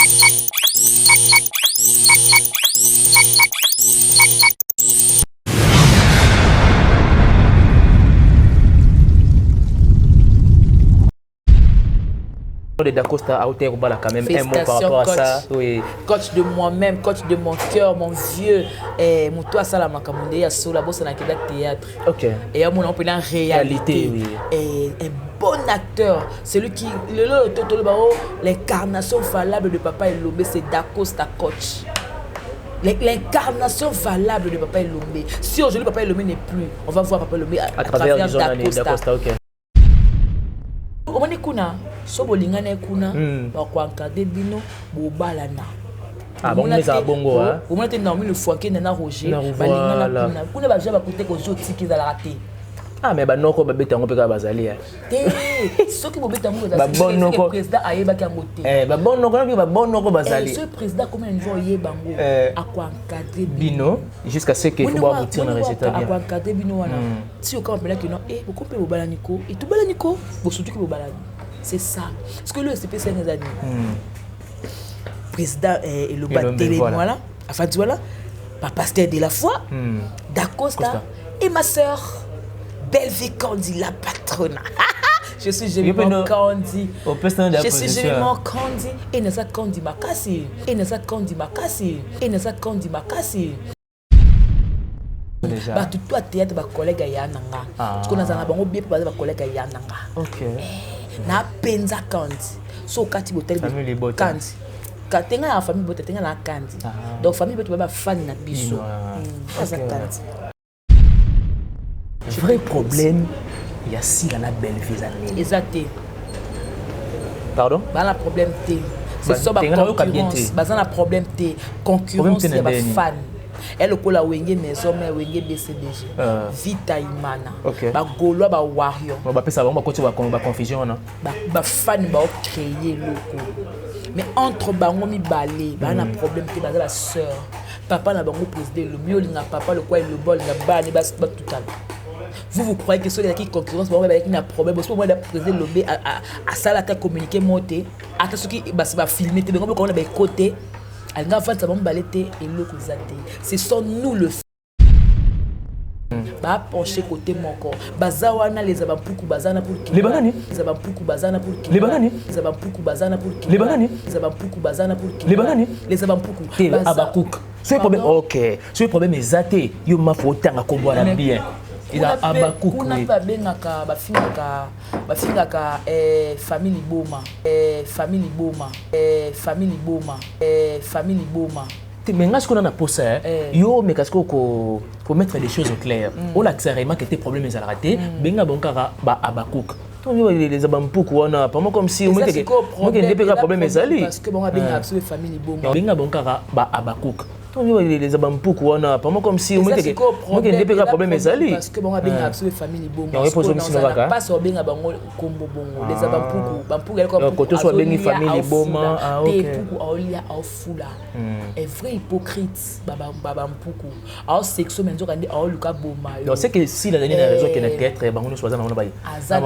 De Dacosta a été kobala quand même un mot par rapport à ça. Oui. Coach de moi-même, coach de mon cœur, mon vieux. Eh, moto asala makambo nde ya solo abosanaki eza théâtre. Ok. Et amona mpena réalité. Réalité, oui. Et un bon acteur, celui qui lelo totolo bao l'incarnation valable de Papa Elombe, c'est Dacosta coach. L'incarnation valable de Papa Elombe. Si aujourd'hui Papa Elombe n'est plus, on va voir Papa Elombe à travers Dacosta. Dacosta, ok. Omoni kuna so bolingana ye kuna, bakoencadrer bino, bobalana. Ah, bongo ezala bongo. Omona te Naomi Lefouake na Roger balingana kuna. Kuna baja bakote kozwa otiki ezalaka te. Ah, mais banoko babeta yango mpe kaka bazali. Te, soki bobeta yango, président ayebaki yango te. Babonoko nabi, babonoko bazali. Soki président akomi na niveau oyeba yango, akoencadrer bino jusqu'à ce que faut aboutir na résultat bien. Akoencadrer bino wana ti okama mpena kino e boko mpe bobalani ko e tobalani ko bosutuki bobalani. C'est ça, parce que le esepesani eza nini? Président Eloba telemi wana, afandi wana, pasteur de la foi Dacosta et ma sœur Bellevue Candy, la patronne. Je suis Jemima Candy, je suis Jemima Candy e naza Candy makasi, e naza Candy makasi, e naza Candy makasi. Bato to ya théâtre, bacollègue ya na nga, parce que nazala na bango bien mpo baza bacollègue ya na nga. Na mpenza Candy, so okati botali Candy te, nga na famille bota te, nga na Candy. Donc famille bota ba bafani na biso, aza Candy. Vrai problème ya Sila na Bellevue eza nini? Eza te. Pardon? Baza na problème te, ce sont baconcurrence. Baza na problème te, concurrence ya bafani e lokola Wenge Maison Mère, Wenge BCBG, Vita Imana, bagaulois, bawarrior. Bapesa bango, bakoti baconfusion wana. Bafani baocréer eloko, mais entre bango mibale baa na problème te. Baza basœur. Papa na bango président Elobi, olinga papa lokwa Elobi, olinga bana batutala. Vous, vous croyez que soki ezalaki concurrence, bango bazalaki na problème? Bosi bomona président Elobi asala ata communiqué mo te, ata soki basi bafilme te, bango bokomona baeko te, alinga avandisa bango mibale te. Eloko eza te, ce sont nous le bapenche côté moko, baza wana leza bampuku, baza na pour Les banani? Eza bampuku, baza na pour Les banani? Eza bampuku, baza na pour Les banani? Eza bampuku, baza na pour Les banani? Leza bampuku. Te, Abakouk, soki problème, ok, soki problème eza te, yo mafu otanga kombo wana bien, eza Abakouk. Kuna mpe babengaka, bafingaka famille liboma, famille liboma, famille liboma, famille liboma. Te, mais nga sikoyo na posa yo omeka sikoyo komettre les choses au clair, olakisa réellement que te problème ezalaka te. Benga bango kaka ba Abakouk, eza bampuku wana pamo, comme si okende mpe kaka problème ezali. Parce que bango abengaka biso famille liboma. Benga bango kaka ba Abakouk, eza bampuku wana pamo, comme si okende mpe kaka problème ezali. Parce que bango abengaka biso famille liboma. Kaka pasi obenga bango kombo bongo leza bampuku, bampuku. Koto so abengi famille liboma. Te, mpuku aolia, aofula, un vrai hypocrite. Bampuku aosexo, me nzoka nde aoluka boma yo. Donc c'est que si nazali na raison ke na théâtre bango nyonso baza na wana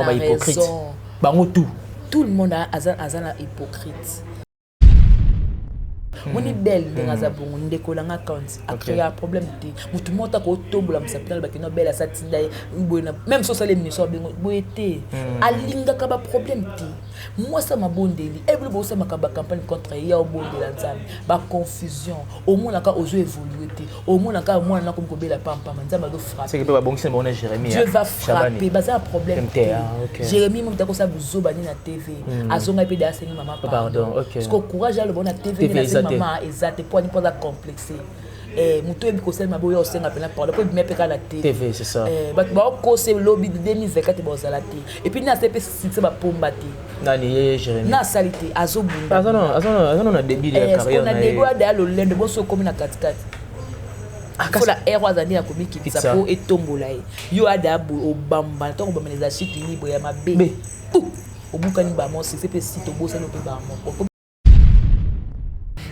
bahypocrite, bango tout. Tout le monde aza na hypocrite. Moni belle ndenge aza bongo, ndeko nanga Kanti acréa problème te. Motu moko taka otombola mosapi na bakino belle asa tinda ye boye na même so osala émission abengo boye te. Alingaka baproblème te. Mwasi ya mabondeli ebele bosamaka bacampagne contre ye, ya obondela Nzambe, baconfusion omonaka ozo évolue te, omonaka mwana nakomi kobela pampama, Nzambe azofrappe. Dieu va frapper. Baza na problème te. Jérémie mo takosala buzoba nini na TV, azongai mpe da asengi mama pardon, parce que courage aloba na TV nini asengi mama eza te. Po ani? Mpo aza complexe. Moto oyebi kosalema boyo, osenga mpena pardon po ebima mpe kaka na TV. Bato baokose lobi 2024 bazala te. Et puis nasali mpe succès, bapomba te. Nani ye Jérémie? Nasali te, azobunda. Aza na début ya carrière. Na début adaya lolendo boso okomi na katikati, fola ere oyo azali na komikitisa mpo etombola ye. Yo adaya boye, obamba ntango obamba eza chute libre ya mabe, obukani bamo succès mpe site obosani mpe bamo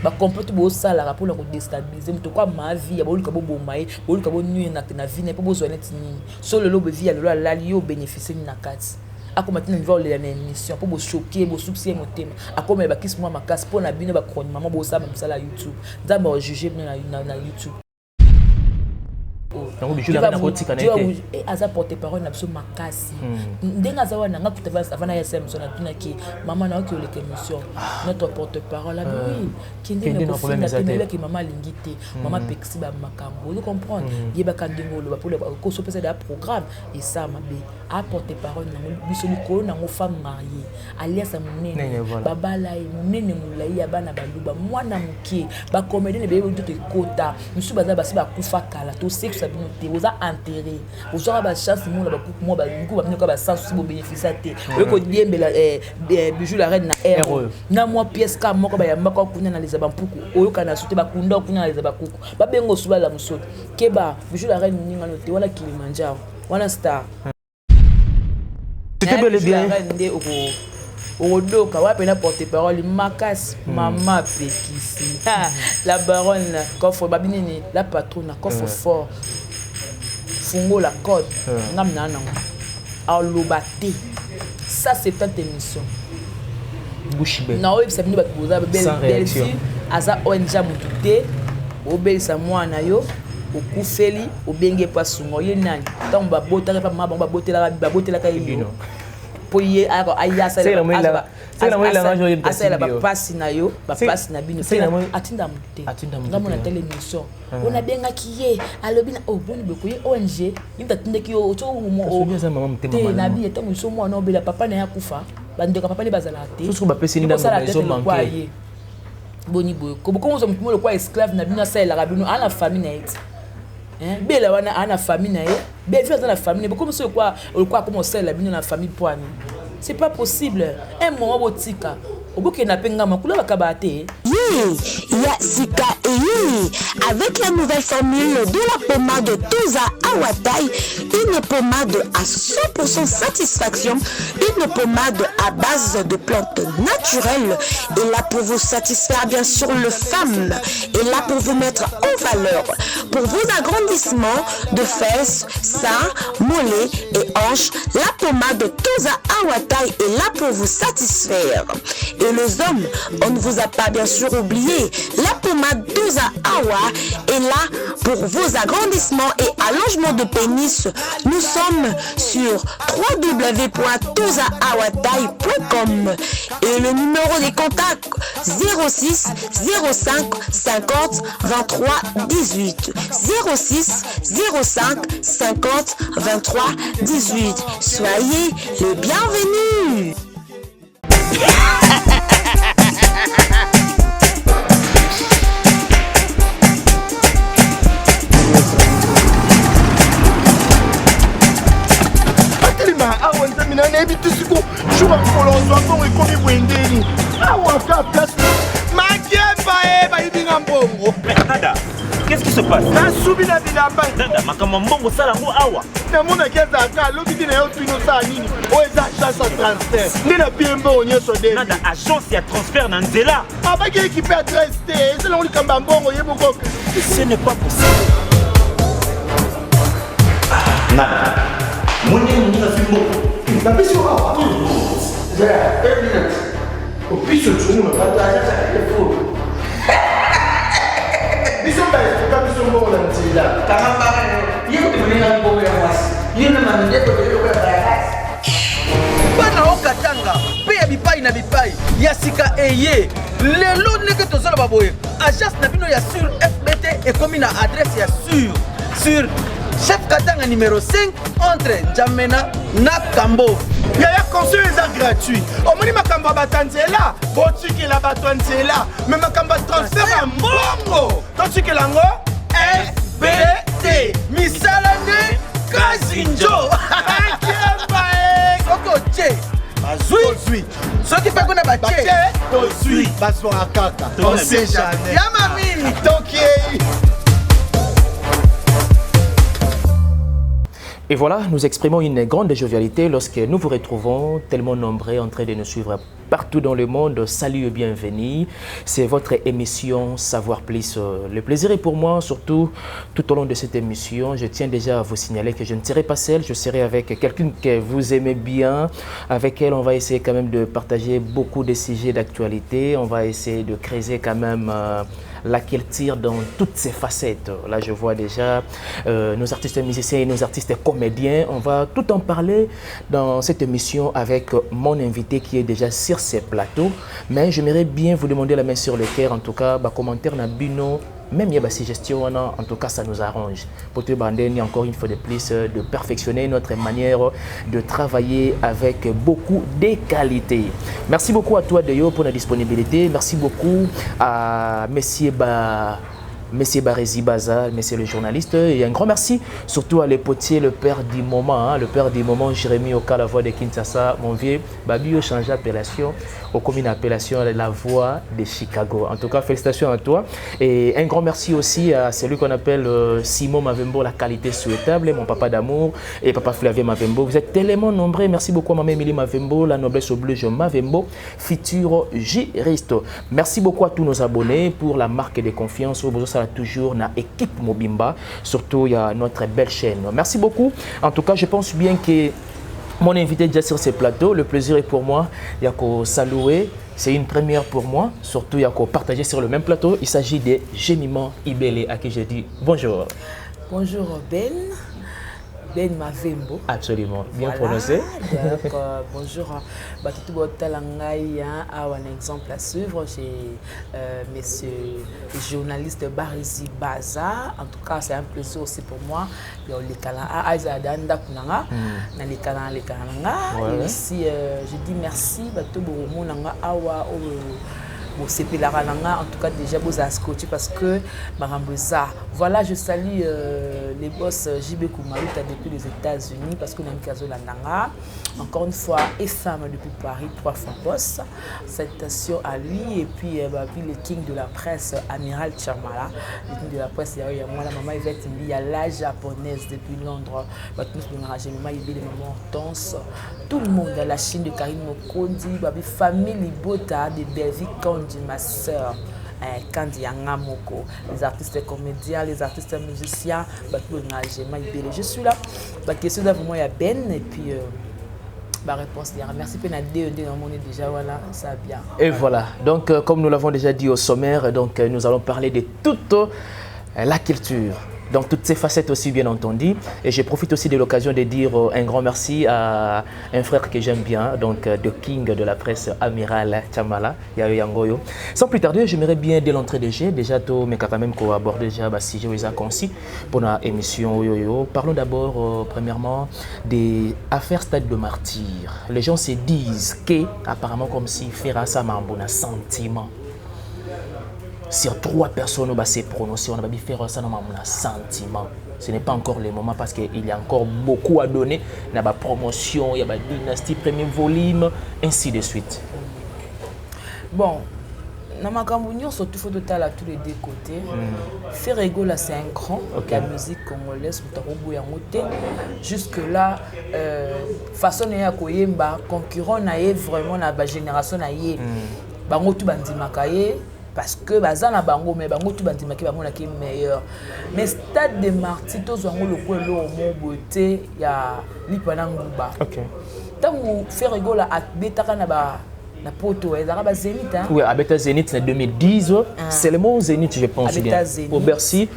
bacomplot bosalaka mpona kodéstabiliser moto kwa ma vie ya boluka boboma ye, boluka bonuire na vie na ye mpo bozwa neti nini. So lelo bovi ya lelo alali yo, obénéficie nini na kati? Akoma tina niveau olela na émission mpo bochoquer, bosukisi ye motema. Akomela bakisi mwa makasi mpo na bino bachroni mama bosala mosala ya YouTube. Nzambe ajuge bino na YouTube. Yango Bijou la nakotika na ye te. Aza porte parole na biso makasi. Ndenge aza wana, nga kuta avant na yasa émission, natunaki mama naoki oleka émission, notre porte parole abi oui, kende na kofinga te, nayebaki mama alingi te, mama apekisi bamakambo. Ozo comprendre, yebaka ndenge oloba mpo kosopesa da programme esa mabe. Aporte parole nango biso likolo nango, femme mariée alias ya monene, babala ye monene molai ya bana baluba, mwana moke, bacomédien ebeye ntoto ekota mosusu baza basi bakufa kala. Tosekisa bino te, boza enterré, ozwaka bachance mona bakuku mwa baluku babino kaka basansu si bobénéficia te. Oye kodiembela Bijou la Reine na air na mwa pièce ka moko bayambaka kuna na leza bampuku, oyoka na su te, bakunda kuna na leza bakuku, babenga osu bala mosoto. Keba, Bijou la Reine moningano te wana, Kilimanjaro wana star. C'était bel et bien. Nde okodoka wana mpena porte parole makasi, mama apekisi la baronne coffre babi nini, la patronne coffre fort, fungola code ngam na nango aloba te. Ça c'est tant émission. Bouche bée. Na oyebisa bino bato boza Bellevue aza ONG ya motu te. Obelisa mwana yo, okufeli, obenge po asunga ye nani? Ntango babotaka mpa mama bango, babotelaka ye yo mpo ye aya asalela bapasi na yo, bapasi na bino. Atinda motu te. Ngamona tele émission oyo nabengaki ye, alobi na oh boni boye koye ONG ye moto atindaki yo te. Nabi ntango biso mwana obela, papa na ye akufa, bandeko ya papa nde bazalaka te. Lokwa ye boni boye kobokomozwa motu mo lokwa esclave na bino, asalelaka bino, aa na famille na ye ti bela wana, aa na famille na ye, Bellevue aza na famille, bokomi so lokwa lokwa akoma osalela bino na famille poani. C'est pas possible, un moment botika obokenda mpe ngama kuna bakabaka te. Ya sika eye avec la nouvelle formule de la pommade Toza Awatai, une pommade à 100% satisfaction, une pommade à base de plantes naturelles, et là pour vous satisfaire bien sûr le femme, et là pour vous mettre en valeur, pour vos agrandissements de fesses, seins, mollets et hanches, la pommade Toza Awatai est là pour vous satisfaire. Et les hommes, on ne vous a pas bien sûr oublié. La pommade Toza Awa est là pour vos agrandissements et allongements de pénis. Nous sommes sur www.tozaawatai.com et le numéro des contacts 06 05 50 23 18 06 05 50 23 18. Soyez les bienvenus. Atelema awa, nzambe na nayebi te siko jour ya mokolo ozwa mbongo ekomi boye ndeni awa ka place makemba e bayibinga mbongo. Nada, qu'est-ce qui se passe? Nasubi na bilamba. Nada, makambo ya mbongo osala yango awa? Namonaki azalaka alobi te na yo tuni osala nini. Oyo eza agence ya transfert nde napie mbongo nyonso de. Nada, agence ya transfert na nzela? Abaki équipe adresse te, eza nango likambo ya mbongo ye moko. Ce n'est pas possible. Nada, mondenge moninga azwi mbongo. Napesi yo awa opiso tunguna bato biso baestoka biso mbongo na nzela. Kanga mbanga yo, ye kutu moninga mbongo ya mwasi yo na mamindeko eloko ya bayakasi. Bana okatanga mpe ya bipai na bipai, ya sika eye lelo ndenge tozoloba boye, agence na bino ya sur FBT ekomi na adresse ya sur Chef Katanga numéro 5 entre Njamena na Kambo. Yaya, conseil eza gratuit. Omoni makambo ya bato ya nzela, botikela bato ya nzela, me makambo ya transfert ya mbongo totikela yango FBT. Misala nde kazinjo. Akemba e. Soki otie bazwi. Ozwi. Soki mpe kuna batie. Batie tozwi, bazwaka kaka, on sait jamais. Ya mami. Tokiei. Et voilà, nous exprimons une grande jovialité lorsque nous vous retrouvons tellement nombreux en train de nous suivre. Partout dans le monde, salut et bienvenue. C'est votre émission Savoir Plus. Le plaisir est pour moi, surtout tout au long de cette émission. Je tiens déjà à vous signaler que je ne serai pas seul, je serai avec quelqu'un que vous aimez bien, avec elle on va essayer quand même de partager beaucoup de sujets d'actualité. On va essayer de creuser quand même laquelle tire dans toutes ses facettes. Là, je vois déjà nos artistes musiciens et nos artistes comédiens. On va tout en parler dans cette émission avec mon invité qui est déjà sur ces plateaux. Mais j'aimerais bien vous demander la main sur le cœur. En tout cas, bah, commentaire na bino, même il y a des suggestions, en tout cas, ça nous arrange. Pour te demander encore une fois de plus de perfectionner notre manière de travailler avec beaucoup de qualité. Merci beaucoup à toi, Deyo, pour la disponibilité. Merci beaucoup à Messieurs Monsieur Barezi Baza, monsieur le journaliste. Et un grand merci surtout à l'épotier, le père du moment, hein, le père du moment, Jérémy Oka, la voix de Kinshasa, mon vieux. Babio change d'appellation, au commune appellation, la voix de Chicago. En tout cas, félicitations à toi. Et un grand merci aussi à celui qu'on appelle Simon Mavembo, la qualité souhaitable, mon papa d'amour, et papa Flavien Mavembo. Vous êtes tellement nombreux. Merci beaucoup à maman Émilie Mavembo, la noblesse oblige Mavembo, futur juriste. Merci beaucoup à tous nos abonnés pour la marque de confiance. Ça toujours na équipe Mobimba, surtout il y a notre belle chaîne. Merci beaucoup. En tout cas, je pense bien que mon invité est déjà sur ce plateau. Le plaisir est pour moi. Il y a qu'à saluer. C'est une première pour moi. Surtout, il y a qu'à partager sur le même plateau. Il s'agit de Jemima Ibele, à qui je dis bonjour. Bonjour Ben. Ben Mavembo. Absolument, bien voilà. Prononcé. Donc, bonjour. Tout a un exemple à suivre chez monsieur le journaliste Barezi Baza. En tout cas, c'est un plaisir aussi pour moi. Et aussi, je dis merci. En tout cas, déjà, vous avez scotché parce que Maramboza. Voilà, je salue les boss JB Koumaluta depuis les États-Unis parce que nous avons Nanga. Encore une fois, et femme depuis Paris, 3 fois boss. Salutations à lui. Et puis, puis le king de la presse, Amiral Chamala. Le king de la presse, il y a moi, la maman Yvette Mbi, il y a la japonaise depuis Londres. Maman Hortense. Tout le monde à la Chine de Karine Mokondi, famille Libota de Belvi Kandi, ma soeur, Kandi Yangamoko, les artistes comédiens, les artistes musiciens, je suis là. La question d'avant il y a Ben et puis ma réponse hier. Merci Pena D dans mon déjà voilà, ça bien. Et voilà. Donc comme nous l'avons déjà dit au sommaire, donc nous allons parler de toute la culture. Dans toutes ses facettes aussi, bien entendu. Et je profite aussi de l'occasion de dire un grand merci à un frère que j'aime bien, donc the king de la presse, Amiral Chamala, Yayo Yangoyo. Sans plus tarder, j'aimerais bien, dès l'entrée de jeu, déjà, tout, mais quand même, qu'on aborde déjà, bah, si j'ai eu concis pour la émission Yoyo. Parlons d'abord, premièrement, des affaires Stade de Martyrs. Les gens se disent que, apparemment, comme si Ferra Samambo a sentiment. Sur 3 personnes, on va se prononcer, on va faire ça dans un sentiment. Ce n'est pas encore le moment parce qu'il y a encore beaucoup à donner. Il y a la promotion, il y a la dynastie, premier volume, ainsi de suite. Bon, dans ma campagne, surtout, il faut total à tous les deux côtés. Ferre Gola, c'est un grand. Okay. La musique congolaise, jusque-là, façon de koyemba, concurrent na ye vraiment la génération na ye. Bango tout bandimaka ye. Parce que bazana bango mais bango tout bandimaki bango na ki meilleur. Mais Stade de Martyrs tozwango le coin lo mo beauté ya lipana nguba. OK. Tangu Ferre Gola abetaka na ba na poto ezaka ba Zénith hein. Oui, abeta Zénith en 2010, c'est le mot Zénith je pense bien. Au Bercy,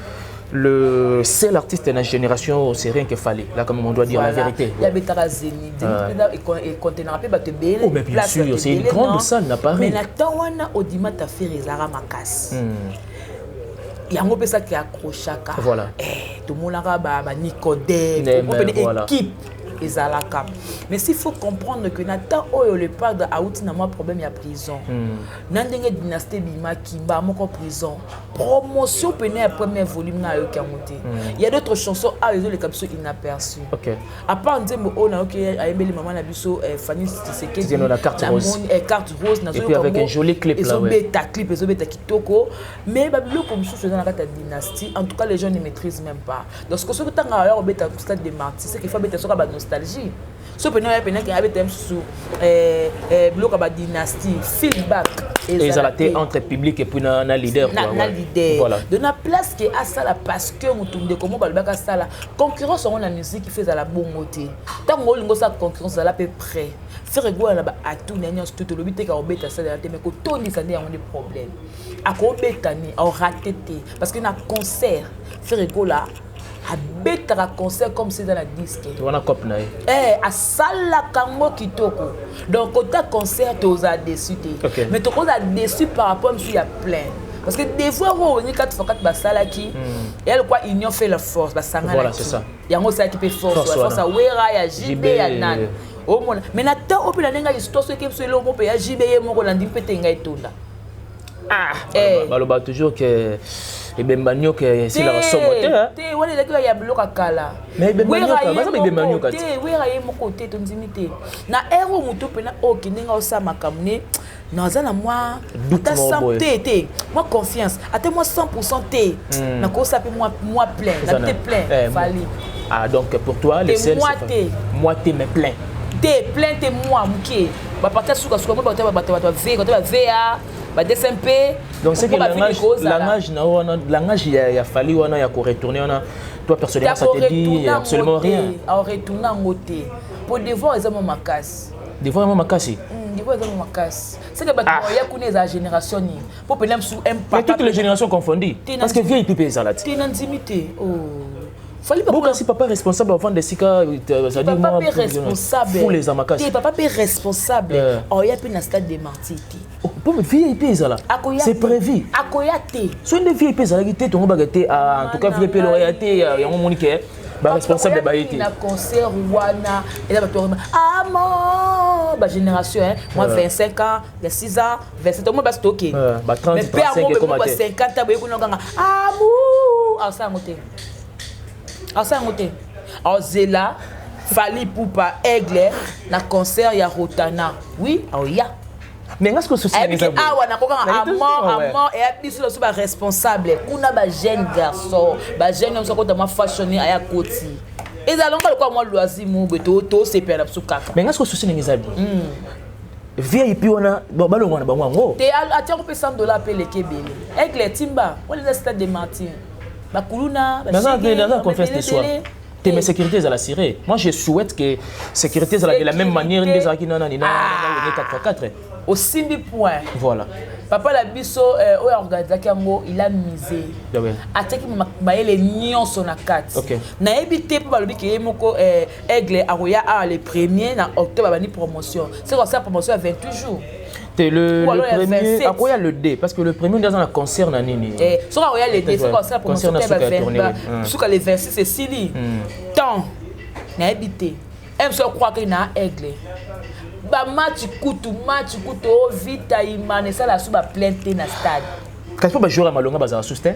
le seul artiste de la génération, c'est rien qu'il fallait. Là, comme on doit dire voilà. La vérité. Il y avait Zénith, Zénith, et conteneur peu bato belé. Oh, mais bien sûr, c'est une grande salle à Paris. Mais na wana odima ta faire ezara makasi. Yango pesa ki accrochaka. Voilà. Eh, tout monde ba ba Nicodème, équipe ezalaka. Mais s'il faut comprendre que Nathan oyo le padre auti na moi problème ya prison. Na ndenge dynastie bima kimba moko prison. Promotion pene ya premier volume na yo ki monté. Il y a d'autres chansons ah ils ont les capsules inaperçues. OK. À part nzembo oyo na OK ayembeli maman na biso Fanny Tshisekedi. La carte rose. Carte rose na Et puis avec un joli clip là. Ouais. Beta clip ezo beta kitoko mais ba biloko mosusu dans la carte dynastie en tout cas les gens ne maîtrisent même pas. Donc ce que tanga ya beta stade de Martyrs c'est qu'il faut beta soka ba nostalgie nostalgie. So pena oya pena ke abeta mosusu biloko ya badynastie, feedback ezala te entre public et puis na leader. Na, na leader. Voilà. De na place ke asala, parce que motu ndeko mo balobaki asala concurrence yango na musique, il faut ezala bongo te. Ntango olingi osala concurrence, ezala mpe prêt. Ferre Gola na baatu na ye nyonso to tolobi te ka kobeta salela te, mais kotondisa nde yango nde problème. Akobeta ni aorate te, parce que na concert, Ferre Gola abetaka concert comme si eza na disque. Wana cope na ye. Eh, asalaka yango kitoko. Donc kota concert, tozala déçu te. Mais tokozala déçu par rapport mosusu ya plein, parce que devoir oyo Wenge 4 x 4 basalaki eya lokwa union fait la force, basanganaki. Voilà, c'est ça. Yango osalaki mpe force. Force force ya wana. Wera, ya JB, ya JB. Nani omona. Mais na temps oyo mpe na ndenge ya histoire, soki biso eloko mpo mpe ya JB ye moko nandi mpe te, ngai etonda. Eh. Baloba toujours que ebemba nyoka esilaka somo te, hein? Te, wana ezalaki ya biloko ya kala. Mais ebemba Wera nyoka, ye baza ebemba moko nyoka te. te, Wera ye moko te, tondimi te. Na ere oyo motu mpena oyo okende nga osala makambo ne, naza na mwa doute ata moko 100 boye. te te, mwa confiance ata mwa 100 te, nakosala mpe mwa plein na te, plein. Eh, Fally. Ah, donc pour toi, le Te seul moi c'est te. Moi te, mais plein. Te, plein te, mwa moke baparti ya sukasuka mo bato bato bato bave bato bava ba DSMP. Donc c'est que langage na wana, langage ya Fally wana ya ko retourner wana, toi personnellement, ça te dit absolument rien? Aoretourne yango te, po devoir eza mwa makasi. Devoir mwa makasi. Devoir eza mwa makasi. Seke bato oya kuna eza génération nini po pena mosusu un Mais papa toutes les générations confondues. Parce que vieux pipe ezala te. Te, na ndimi te. Oh. Fally Bokasi papa responsable avant de sika, c'est-à-dire papa moi mpe responsable. Fou les amakasi. Te, papa mpe responsable. Oya mpe na stade de Martyr te. Oh, po VIP ezala. Akoya C'est te. prévu. Akoya te. So nde VIP ezalaki te, tongo baka te. Ah, en tout cas VIP loya te, yango moni ke ba responsable ba ye te. Na concert wana eza bato amo bagénération, hein, moi 25 ans, ya 6 ans, 27 ans, moi basi tokende. Ba 30, mais mpe yango 35 ekoma ba te. 50 ans boye kuna okanga amu, asala yango te, asala yango te. Azela Fally Ipupa, Aigle na concert ya Rotana, oui, aoya. Mais nga sikoyo souci Ayebi eza ke boye. awa nakokanga Nayebi amor te, ouais. amor eya biso na biso baresponsable kuna, bajeune garçon, bajeune nyonso akota mwa fashion aya koti, ezala ngo lokola mwa loisir mo boye, tosepela na biso kaka. Mais nga sikoyo souci ndenge eza boye, VIP wana, bon, balongwa na bango yango. Te, atiango mpe 100 $ mpe eleki ebele. Aigle timba wana eza stade de Martyr, bakuluna. Naza confiance de soi te, mais sécurité ezala assurée. Moi je souhaite que sécurité ezala de la même manière nde ezalaki na nani, na 4x4. Osimbi point. Voilà. Papa na biso oyo aorganizaki yango, il a misé. Atiaki mayele nyonso na kati. Nayebi te mpo balobi ke ye moko Aigle akoya awa le premier na octobre, abandi promotion, c'est kosala promotion ya 28 jours. Te, le, Ou le alors il y a premier 27. akoya le D, parce que le premier nde aza na concert na nini. Soki akoya le D, soki kosala promotion Concert na te suka ya tournée, ba oui. Suka le 26 esili temps, nayebi te. Mosu akwaki na Aigle bamatch kutu, match kutu o Vita Imana esala so baplein te na stade. Kasi mpo bajoueur ya malonga bazala susu te.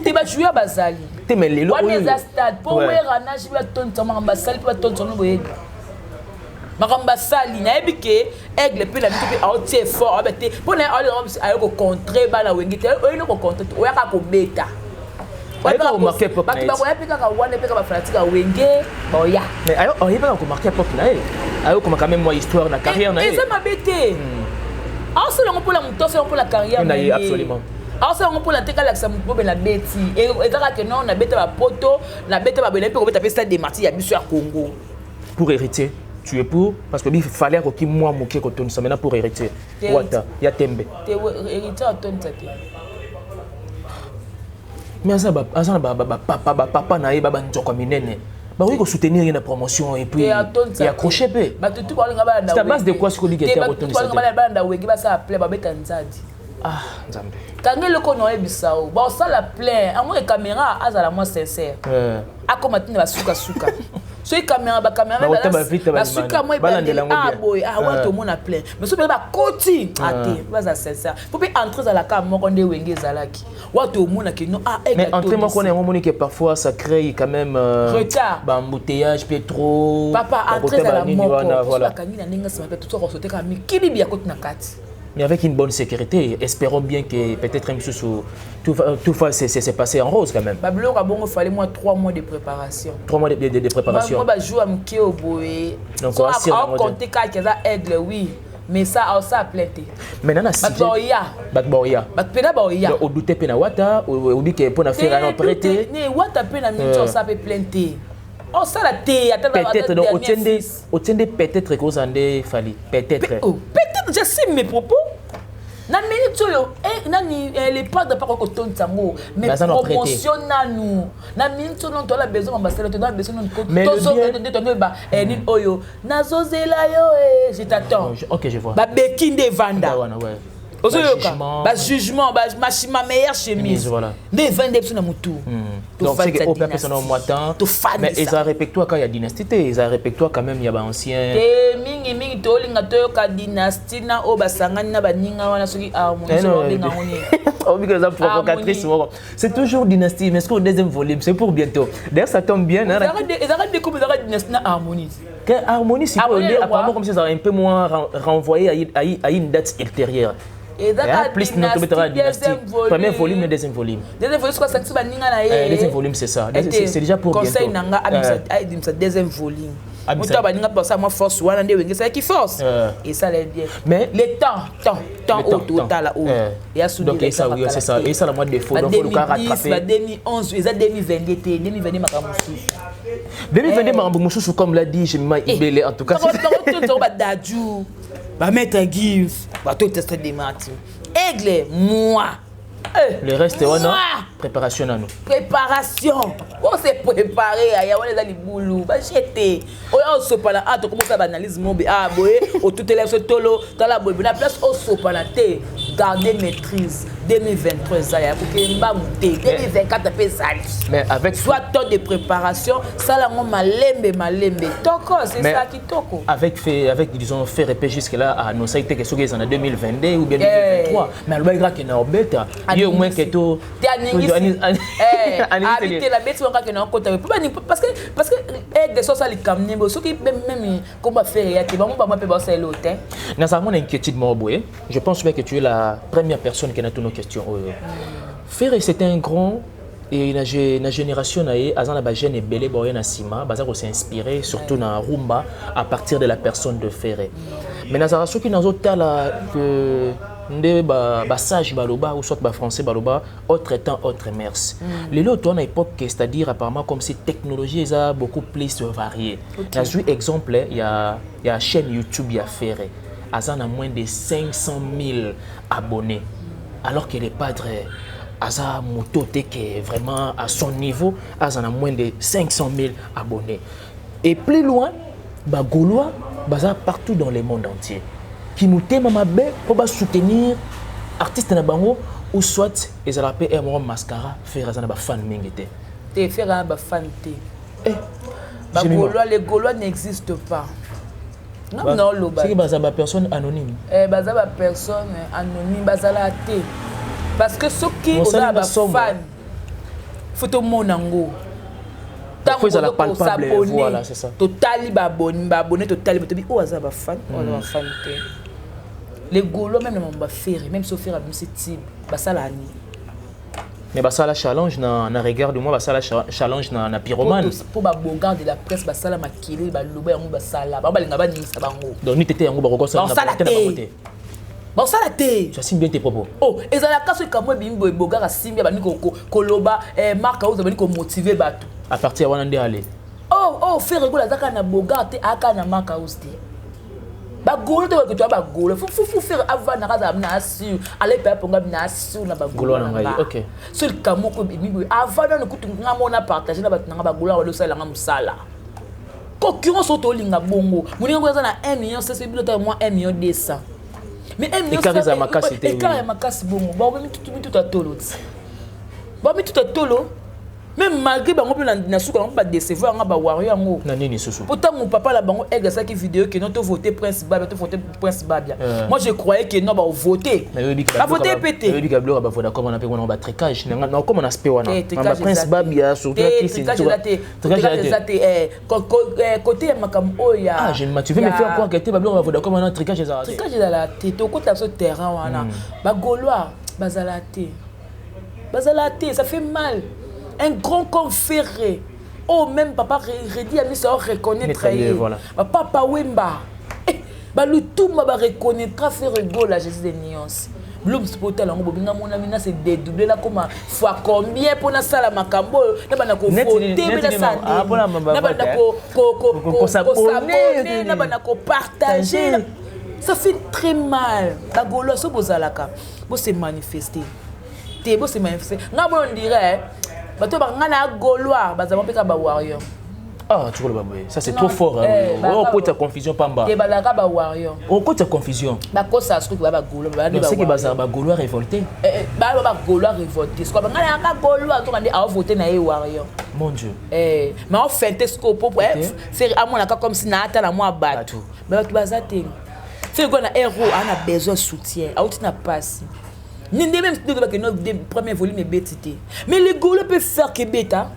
Te, bajoueur bazali. Te, mais lelo wana oyo eza stade mpo Wera na JB batondisa makambo basali mpe batondisa no boyebi makambo basali. Nayebi ke Aigle mpe na biso mpe aotie effort, aobe te mpo na ye aolinga aye kocontre bana Wenge te, oyini kocontre te, oyaka kobeta. Ayebaka komarquer époque na Bato ye. bakoya mpe kaka wana mpe kaka bafanatique ya Wenge baoya. Mais ayebaka komarquer époque na ye, ayokoma quand même mwa histoire na carrière na ye. Eza mabe te, aosala yango mpona moto, asala yango mpona carrière Na ye, na ye. Absolument. Aosala yango mpona te kalakisa motu bobe na beti. Eza kaka non, nabeta bapoto, nabeta babele mpe kobeta mpe stade de Martyr ya biso ya Congo. Pour Héritier, tu es pour? Parce que il fallait akoki mwa moke kotonisa maintenant pour Héritier. Te. Wata ya tembe. Te, Héritier atonisa te. Mais aza na bapapa, bapapa na ye banzoko ya minene, bakoki kosoutenir ye na promotion et puis Te, atonisa ya accrocher mpe. Bato tu balinga balanda. C'est à base de quoi sikoyo ligue ete akotonisa te? Balanda Wenge, basala plein, babeta nzadi. Ah, Nzambe. Kanga eloko na oyebisa o baosala plein yango e caméra azala mwa sincère. Akoma ntina basukasuka soki caméra, bacaméra Bakota bavite. basuka mwa. Balandela yango Ah bien. boye, ah wana tomona plein, mais soki mpe bakoti ate, baza sincère po mpe entrée ezalaka moko nde Wenge ezalaki wa tomonaki no ah. Mais entrée moko na yango, omoni que parfois ça crée quand même Retard. baembouteillage mpe trop. Papa, entrée bakota ezala banini moko. wana, voilà. Bakangi na ndenge nsima mpe tosoka kosote kaka mikili biya koti na kati. Mais avec une bonne sécurité, espérons bien que peut-être même sous tout va s'est passé en rose quand même. Babiloko bongo, fallait moi 3 mois de préparation. 3 mois de préparation. Moi bajour ya moke oyo boye. Donc, So, asir yango te. aocompter kaka eza aigle, oui, mais ça aosala plein te. Maintenant na Bato baoya. Bato baoya. Bato mpena baoya. Donc odouter mpe na Wata, obi ke mpo na Ferre ana prêté. Ne Wata mpe na miniti osala mpe plein te, osala te ata Peut-être donc dernier otiende fils. Otiende peut-être kozala nde Fally peut-être. Oh, peut-être, j'assume mes propos na minute oyo, nani, le padre mpa koki kotondisa yango, mais Baza na prêté. promotion nanu na minute oyo, toala besoin bambasele, toza besoin nanu. Mais le bien- Nde tonoyeba nini oyo nazozela yo, je t'attends. Oh, ok, je vois. Babeki nde evanda. Wana, ouais. Ozoyoka. Ba-jugement. Bajugement, ma meilleure chemise. Chemise, voilà. Nde evanda biso na motu. Donc c'est que opé apesa na mwa temps, mais eza répertoire kaka ya dynastie te, eza répertoire quand même ya baancien. Te, mingimingi tolinga toyoka dynastie na oyo basangani na baninga wana, soki harmonie, soki babenga yango nini. Obi eza provocatrice moko. C'est toujours dynastie, mais ce que deuxième volume, c'est pour bientôt. D'ailleurs, ça tombe bien, hein. Ezalaka nde comme ezalaka dynastie na harmonie. Que harmonie sikoyo Harmonie nde elongwa. apparemment comme si ça un peu moins renvoyé à une date ultérieure. Ezalaka Eh, plus non, tobetaka dynastie deuxième volume. Premier volume et deuxième volume. Deuxième volume, soki asangisi baninga na ye. Deuxième volume, c'est ça. C'est déjà pour Conseil bientôt. na nga, abimisa deuxième volume. Abimisa. Moto baninga mpe basala mwa force wana nde Wenge esalaki force. Esala bien. Le temps, temps, temps Le oyo temps, totala temps. oyo eya. Donc, oui, c'est ça. Et ça, la moindre défaut. Donc, faut le rattraper. Ba 2011 eza 2022 te, 2022 makambo mosusu. 2022 makambo mosusu, comme l'a dit Jemima Ibele, en tout cas. Ntango badadju, bamaître Gims, bato teste demati aigle, moi. Le reste wana Moi. préparation nano. Préparation, on s'est préparé. Aya wana eza libulu bajete oyo osopana a tokomosala baanalyse mobe a boye otutela biso tolo tala boye na place osopana te. Garder maîtrise. 2023 eza ya kokende mbangu te, 2024 mpe ezali. Mais avec Soit temps de préparation, sala yango malembe malembe, toko, c'est Mais ça kitoko. Avec disons faire épée jusque là a annoncé que soki eza na 2022 ou bien 2023, mais alobaki kaka na obeta ye au moins ke to Te, aningisi abi te, nabeti bango kaka na okota parce que aigle so osala likambo ndembo soki même komba Ferre ya te, bango bango mpe baosalela o te. Nazala mona inquiétude moko boye. Je pense bien que tu es la première personne qui a toutes nos questions oyo. Ferre, c'est un grand et na génération na ye aza na bajeune ebele baoya na nsima, baza kos'inspirer surtout na rumba à partir de la personne de Ferre. Mais nazala soki nazotala que nde basage baloba ou soit bafrançais baloba, autre temps, autre mœurs. Lelo to na époque, c'est-à-dire apparemment comme si technologie eza beaucoup plus variée. Nazwi exemple ya chaîne YouTube ya Ferre, aza na moins de 500 000 abonnés, alors que les padres aza moto te ke vraiment à son niveau aza na moins de 500 000 abonnés. Et plus loin, bagaulois baza partout dans le monde entier qui motema mabe mpo basoutenir artiste na bango, ou soit ezalaka mpe air moko mascara, Ferre aza na bafan mingi te. Te, Ferre na bafan te. Eh, Bagaulois, les Gaulois n'existent pas. Nga na oloba. Soki baza bapersonne anonyme. Eh, baza bapersonne anonyme, bazala te, parce que soki oza na bafan, faut tomona yango. Faut ezala palpable, voilà, c'est ça. Totali baabonné, totali tobi oyo aza bafan, oyo aza bafan te. Les Gaulois, même na mambo baFerre, même so Ferre abimisi tibe, basala nini? Mais basala challenge na regarde moi, basala challenge na pyromane. Mpo babogard de la presse basala makili, baloba yango, basala bango balinga baningisa bango. Donc ni tete yango bakokosala Basala te, basala te. Tu assumes bien tes propos. Oh, ezalaka soki kamwa ebimi boye, bogard asimbi, abandi koloba, mark oyo abandi komotiver bato. À partir wana nde ale. Oh, Ferre Gola aza kaka na bogard te, aka na mark house te. Bagolo te, baketo ya bagolo fufu, Ferre avandaka, azala na assure, alepe aponga na assure na bagolo na ngai. Ok. So likambo moko ebimi boye, avant nano kutu nga mona partage na bato nanga bagolo awa, osalelanga mosala concurrence oyo tolinga bongo. Moninga ngo aza na 1 million 500, bino tala mwa 1 million 200, mais 1 million Écart eza makasi te, écart oui. ya makasi bongo. Bango mituta tolo ti, bango mituta tolo. Même malgré bango mpe na suka yango badecevoir yanga bawario yango. Na nini susu? Po ntango papa na bango Aigle asalaki vidéo ke non, tovote Prince Babia, tovote Prince Babia, moi je croyais que non, baovote, bavote mpe te. Nayebi ka biloko bavoda koma na mpe wana batricage, nakoma na aspect wana Prince Babia surtout. Eza te, eza te côté ya makambo oyo ya Ah, je, tu veux me faire croire que te babiloko bavoda koma na tricage ezala te? Tricage ezala te. Tokota biso terrain wana, bagaulois bazala te, bazala te. Ça fait mal, un grand comme Ferré, oh, même papa Redi Amisi reconnaître ye, bapapa Wemba, balutumba bareconnaîtra Ferre Gola. Jésus de nuance, Blooms, mpo otala yango bobinga monami na se dédouble, nakoma fois combien mpo nasala makambo oyo, nabanda kovote mpe nasala, nabanda kos'abonner, nabanda kopartager. Ça fait très mal. Bagaulois, so bozalaka, bose manifester te, bose manifester. Nga boyo, on dirait bato banga na gaulois bazala mpe kaka bawarrior. Ah, tu vois, ça c'est trop fort. Okota confusion pamba. Te, balaka bawarrior. Okota confusion. Bakosa soki ba bagaulois. Donc c'est que bazala bagaulois révolté. Baa bagaulois révolté, soki banga nanga gaulois, toka nde aovote na ye warrior. Mon Dieu. Mais ofente siko po Ferre amonaka comme si na ata na mwa bato, bato baza te. Ferre na ero ana besoin soutien, auti na pasi nde même ndenge bakende premier volume ebeti te, mais les Gaulois peuvent faire kebeta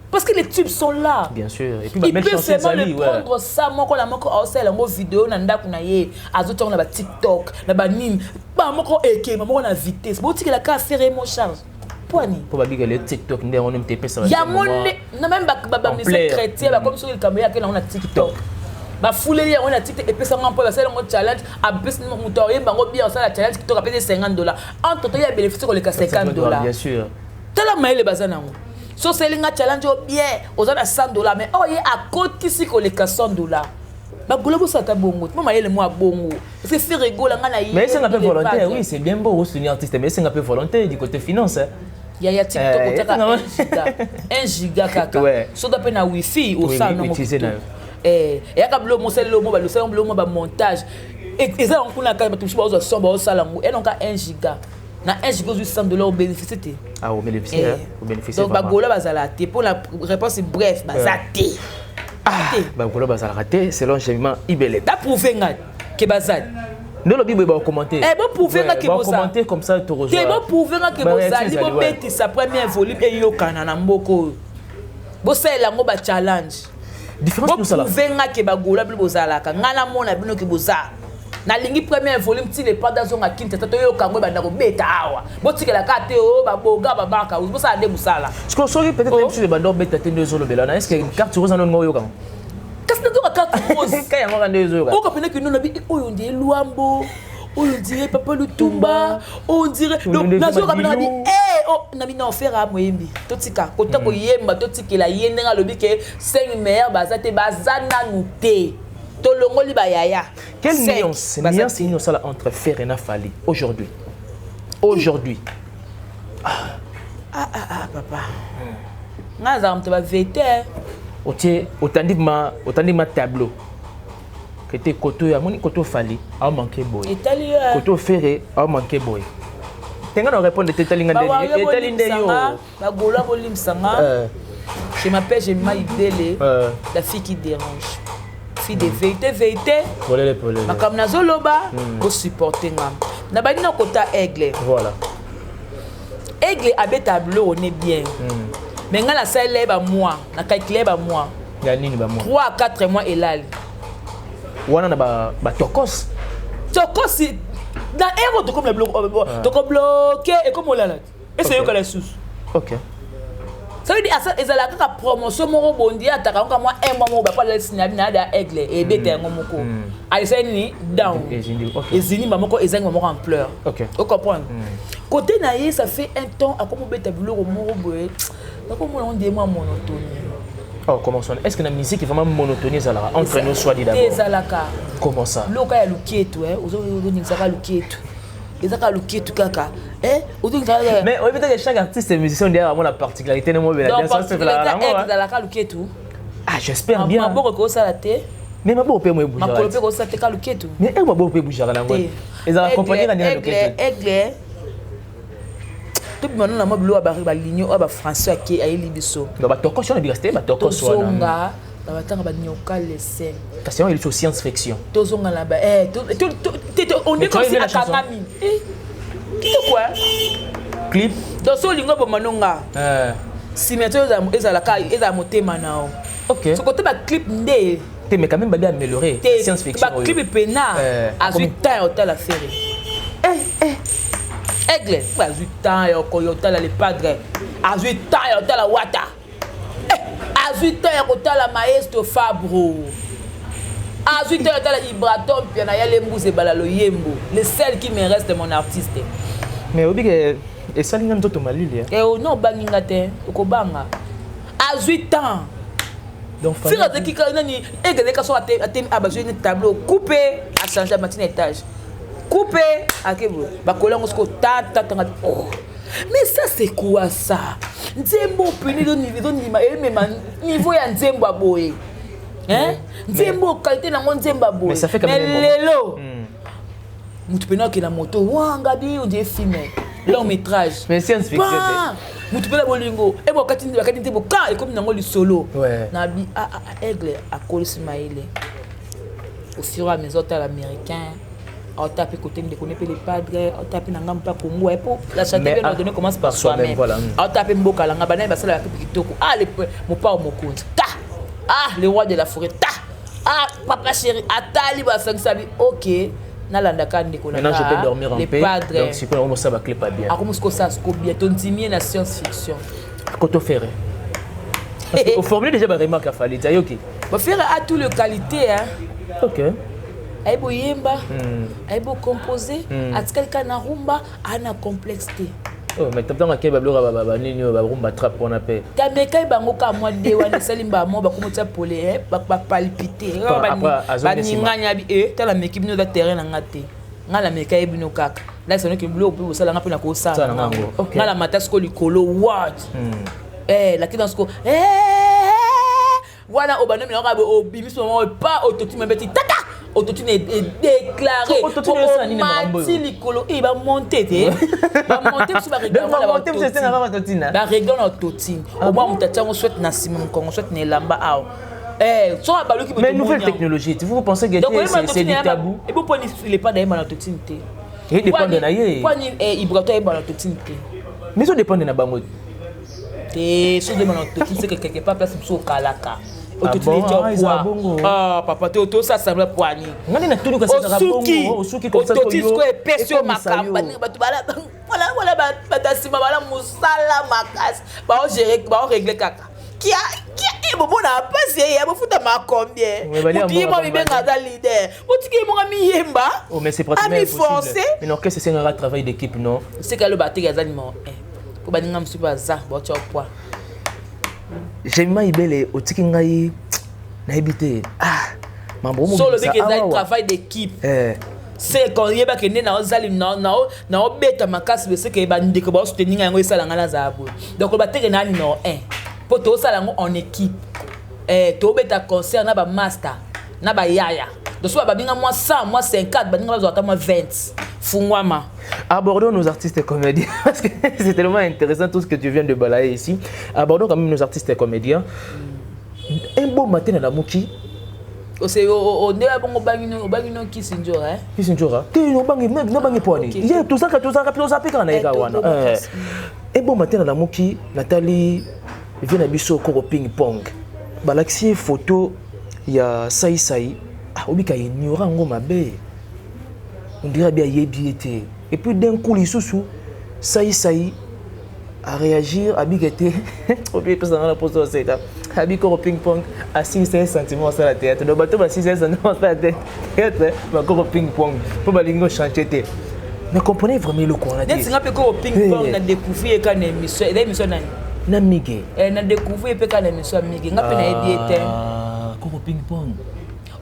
parce que les tubes sont là. Bien sûr. Et puis, il peut seulement le prendre ça moko na moko, aosala yango vidéo na ndako na ye, azotiango na batiktok na banini, ba moko ekema moko na vitesse. Botikela ka Ferre mo charge poani. Mpo babika le TikTok nde yango nde epesa. Yango nde na même bamusicien chrétien bakomi soki likambo ye akende yango na TikTok, bafuleli yango na TikTok, epesanga mpo basala yango challenge, apesi moto aoyemba yango bien, osala challenge kitoko, apesi 50 $. Entre to ya bénéfice koleka 50 $. Bien sûr. Tala mayele baza nango. So osali nga challenge oyo bien, oza na 100 $, mais oyo ye akotisi koleka 100 $. Bagaulois bosala bongo mo mayele mo abongo, parce que Ferre Gola nga na ye. Mais esenga mpe volonté. Oui, c'est bien beau soutenir artiste, mais esenga mpe volonté du côté finance. Ya TikTok otaka 1 giga, 1 giga kaka, soki mpe na wifi osala nango, eyaka bilo mosali lomo balosala bilo mo bamontage, eza yango kuna kaka. Bato mosusu bazozwa son, baosala yango enonka 1 giga. Na 1 giga ozwi 100 $, obénéficie te. Ah, obénéficie, obénéficie. Donc bagaulois bazala te. Mpo na réponse bref, baza te. Ah, bagaulois bazalaka te selon Jemima Ibele. Baprouve nga ke baza. Nde olobi boye, bakommenter. Boprouve nga ke Bakommenter comme ça. Te, boprouve nga ke bozali. Bobetisa premier volume, eyokana na mboka oyo, bosalela yango bachallenge. Boprouve nga ke bagaulois bino bozalaka. Ngai namona bino ke boza. Nalingi premier volume ti le padre azonga Kinshasa, toyoka yango ebanda kobeta awa. Botikelaka te o baboga babaka, bosala nde mosala. Soki peut-être mosusu ebanda obeta te, nde ezolobela na, est ce que carte rose wana olinga oyoka? Kasi nazoka carte rose. Ka yango kaka nde ezoyoka. Oyoka pene kino nabi oyo ndie Lwambo, oyo ondire papa Lutumba, oyo ondire. Donc nazoyoka pene nabi nabi na ofera moyembi. Totika kota koyemba, totikela ye ndenge alobi ke 5 meilleur baza te, baza nanu te, tolongoli bayaya. Quelle nuance, nuance nini osala entre Ferre na Fally aujourd'hui, aujourd'hui? Ah ah ah, papa, ngai azalaka moto bavete. Otie otandi ma, otandi ma tableau kete koto oyo amoni, koto Fally aomanke boye. Etali yo. Koto Ferre aomanke boye. Tenga na répondre te, etali nga nde, etali nde yo. Bagaulois bolimbisanga, je m'appelle Jemima Idele, la fille qui dérange, fille de vérité, vérité. Polele polele. Makambo nazoloba, bosupporte nga. Na bandi na kota Aigle. Voilà. Aigle abeta biloko ne bien, mais ngai nasalela ye bamois, na calcule ye bamois. Ya nini bamois? 3 à 4 mois elali. Wana na batokos. Tokosi na ero tokomi na biloko tokobloke, ekomi olala te, ese eyokala lisusu. Ça veut dire ezalaka kaka promotion moko bondi ataka yango mwa un mois moko bapo alalisi na bina ya Aigle, ebeta yango moko, alesali nini down, ezindi moko, ezangi moko ampleur. Ocomprendre côté na ye, ça fait un temps akomi obeta biloko moko boye, nakomona ngo nde mwa monotonie. Oh, comment ça? Est-ce que la musique est vraiment monotonie ezalaka? Entre nous soit dit d'abord. Ezalaka. Comment ça? Loka ya luketu, ozoningisaka luketu, ezaka luketu kaka. Mais oyebi que chaque artiste et musicien derrière la particularité ne mo bela. Ezalaka luketu. Ah, j'espère bien. Maboko ekosala te. Mais maboko mpe mo ebougeaka. Makolo mpe ekosala te, ka luketu. Mais ere maboko mpe ebougeaka nango, ezala accompagné na ndenge luketu. Aigle. Tobima nano na mwa biloko ya baligno oyo bafrançais ake ayeli biso. Donc batokos wana bikasi te, batokos wana. Tozonga na batanga banyoka lese. Kasi yango elisi science fiction. Tozonga na ba on dit comme si akangami. Kitoko clip. Donc so olingi oboma nonga cimetière ezalaka ezala motema na yo. Ok. So kote baclip nde te, mais quand même babi amélioré science fiction. Baclip mpena azwi temps ya otala Ferre, Aigle azwi temps ya otala Le Padre, azwi temps ya otala Wata, azwi temps ya kotala Maestro Fabro, azwi temps ya kotala Ibraton Pia na Yale Mbuze Ebala Loyembo, le seul qui me reste, mon artiste. Mais oyebi ke esali nga nzoto malili. Non, obangi nga te, okobanga. Azwi temps. Donc Ferre azalaki kaka nani, Aigle azalaki so atemi bazwi ni tableau coupe, achange amati na étage, coupe ake boye, bakola yango siko tatatanga. Oh, mais ça, c'est quoi ça? Nzembo pene ezondima emema niveau ya nzembo ya boye, nzembo qualité nango, nzembo ya boye. Mais lelo motu pene akenda moto wanga bi on dirait film long métrage. Mais science fiction. Motu mpena bolingo e bakati nzembo ka ekomi nango lisolo na bi Aigle akolisi mayele au fur et à mesure. Otala américain, ota mpe kote ndeko ne mpe Le Padre, ota mpe na ngambo mpe ya Congo po la charité bien ordonnée commence par soi-même. Ota mpe mboka langa banani basalaka mpe kitoko. Ah, Mopao Mokonzi ta, ah, le roi de la forêt ta, ah, Papa Chéri atali basangisa bi. Ok, nalandaka ndeko. Maintenant, je peux dormir en paix. Padre. Donc sikoyo nakomosala baclip bien. Akomosi kosala siko bien, tondimi ye na science fiction. Koto Ferre, oformule déjà baremarque afali ti ayoki. Ferre a tout le qualité, hein. Ayebi oyemba, ayebi ocompose, atikali kaka na rumba, aa na complexe te. Oh, mais ntango akei babiloko banini oyo barumba trap wana mpe. Tamekai bango kaka mwa de wana esali mbala moko, bakomotia pole, bapalpite, baningani bi e tala meki bino eza terrain na nga te, ngai nameka ye bino kaka lakisa noki biloko mpe bosala nga mpe na kosala nango. Ngai na mata siko likolo wat lakina siko wana obandami nango kaka obimisi mama pa autotune mabeti tata, autotune edéclare omati likolo e bamonte te, bamonte biso barégler na autotune. Omwa moto atiango soit na nsima mokongo, soit na elamba awa so abaluki. Mais nouvelle technologie, vous pensez que c'est du tabou? Ebo poni Le Padre ayemba na autotune te? Edépendre na ye. Poni Ibrato ayemba na autotune te? Mais so dépendre na bango. Te, so oyemba na autotune, c'est que quelque part place mosusu okalaka autotune. Ah, papa te, tosasambla poani. Ngani natuni. Osuki autotune sikoyo epesi yo makambo. Bato wala bato ya nsima bala mosala makasi, baorégler kaka kia kia bomona mpasi eya bofutama combien. Motu ye mwa mibenga aza leader, botiki ye monga miyemba. Amiforce. Mais orchestre esengaka travail d'équipe, non? Seka aloba ateki aza numéro 1 mpo baninga mosusu baza baotya poids. Jemima Ibele, otiki ngai nayebi te. Ah, mambo so olobiki ezali travail d'équipe, se oyebaki nde naozali naobeta makasi beseke bandeko baosoutenir yango esala ngai nazala boye. Donc bateke na numéro 1 mpo tozosala yango en équipe, tobeta concert na bamaster na bayaya. Donc so babinga mwa 100, mwa 50, baninga bazwa ata mwa 20 fungwama. Abordons nos artistes et comédiens, parce que c'est tellement intéressant tout ce que tu viens de balayer ici. Abordons quand même nos artistes et comédiens. Un beau matin, nalamuki. Nde bongo obangi no kisi nzora. Kisi nzora te, obangi nabangi poani ye tozaka tozaka toza mpe kaka na ye kaka wana. Un beau matin, nalamuki, natali vie na biso Koko Ping Pong, balakisi ye photo ya Saisai. Ah, obika ignora yango mabe, on dirait bien ayebi ye te. Et puis d'un coup lisusu Saisai à réagir, abika te obi epesa nga na poso oseka. Abi Koko Ping Pong asilisa ye sentiment asala théâtre. Donc bato basilisa ye sentiment asala théâtre, bakoko Ping Pong mpo balingi ochange te. Mais comprenez vraiment eloko wana te. Neti nga mpe Koko Ping Pong na découvrir ye kaka na émission. Eza émission nani? Na Mige. Na découvrir ye mpe kaka na émission ya Mige. Nga mpe nayebi ye te. Koko Ping Pong.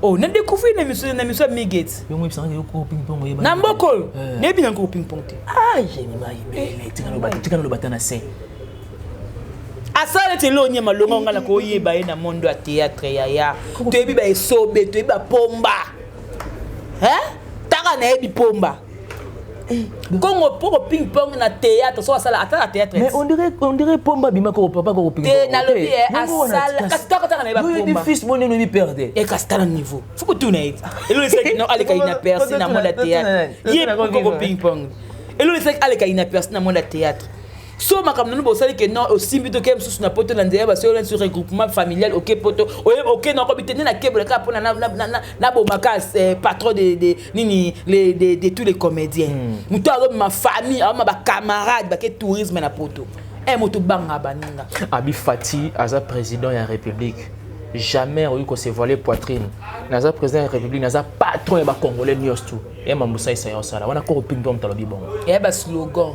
Oh, na découvrir na émission ya Mige ti. Yongo yebisanga yo Koko Ping Pong oyeba. Na mboka oyo nayebi na Koko Ping Pong te. Ah, Jemima Ibele, tika naloba ta na se. Asala neti eloko nyama longa nga na koyeba ye na mondo ya théâtre. Yaya, toyebi baesobe, toyebi bapomba, taka nayebi pomba. Kongo poko ping pong na théâtre so asala ata na théâtre. Mais on dirait pomba bima ko papa ko ping pong. Te nalobi eh asala kasi taka taka na ba pomba. Fils mon no perde. E kasi tala niveau. Faut ko tuna ye. Eloko esaki non aleka inaperçu na monde ya théâtre. Ye koko ping pong. Eloko esaki aleka inaperçu na monde ya théâtre. So makambo nanu bosali ke non, osimbi toke mosusu na poto na nzela basolo sur regroupement familial, oke poto oke na okobi te nde nakebola kaka mpona nabomaka patron de nini de tous les comédiens. Moto azobima famille, azobima bacamarade, bake tourisme na poto e moto banga baninga. Abi Fati aza président ya République, jamais okoki kose voiler poitrine. Naza président ya République, naza patron ya bacongolais nyonso tu ya mambusa esa ya osala wana koko ping mpo moto alobi bongo. Eya baslogan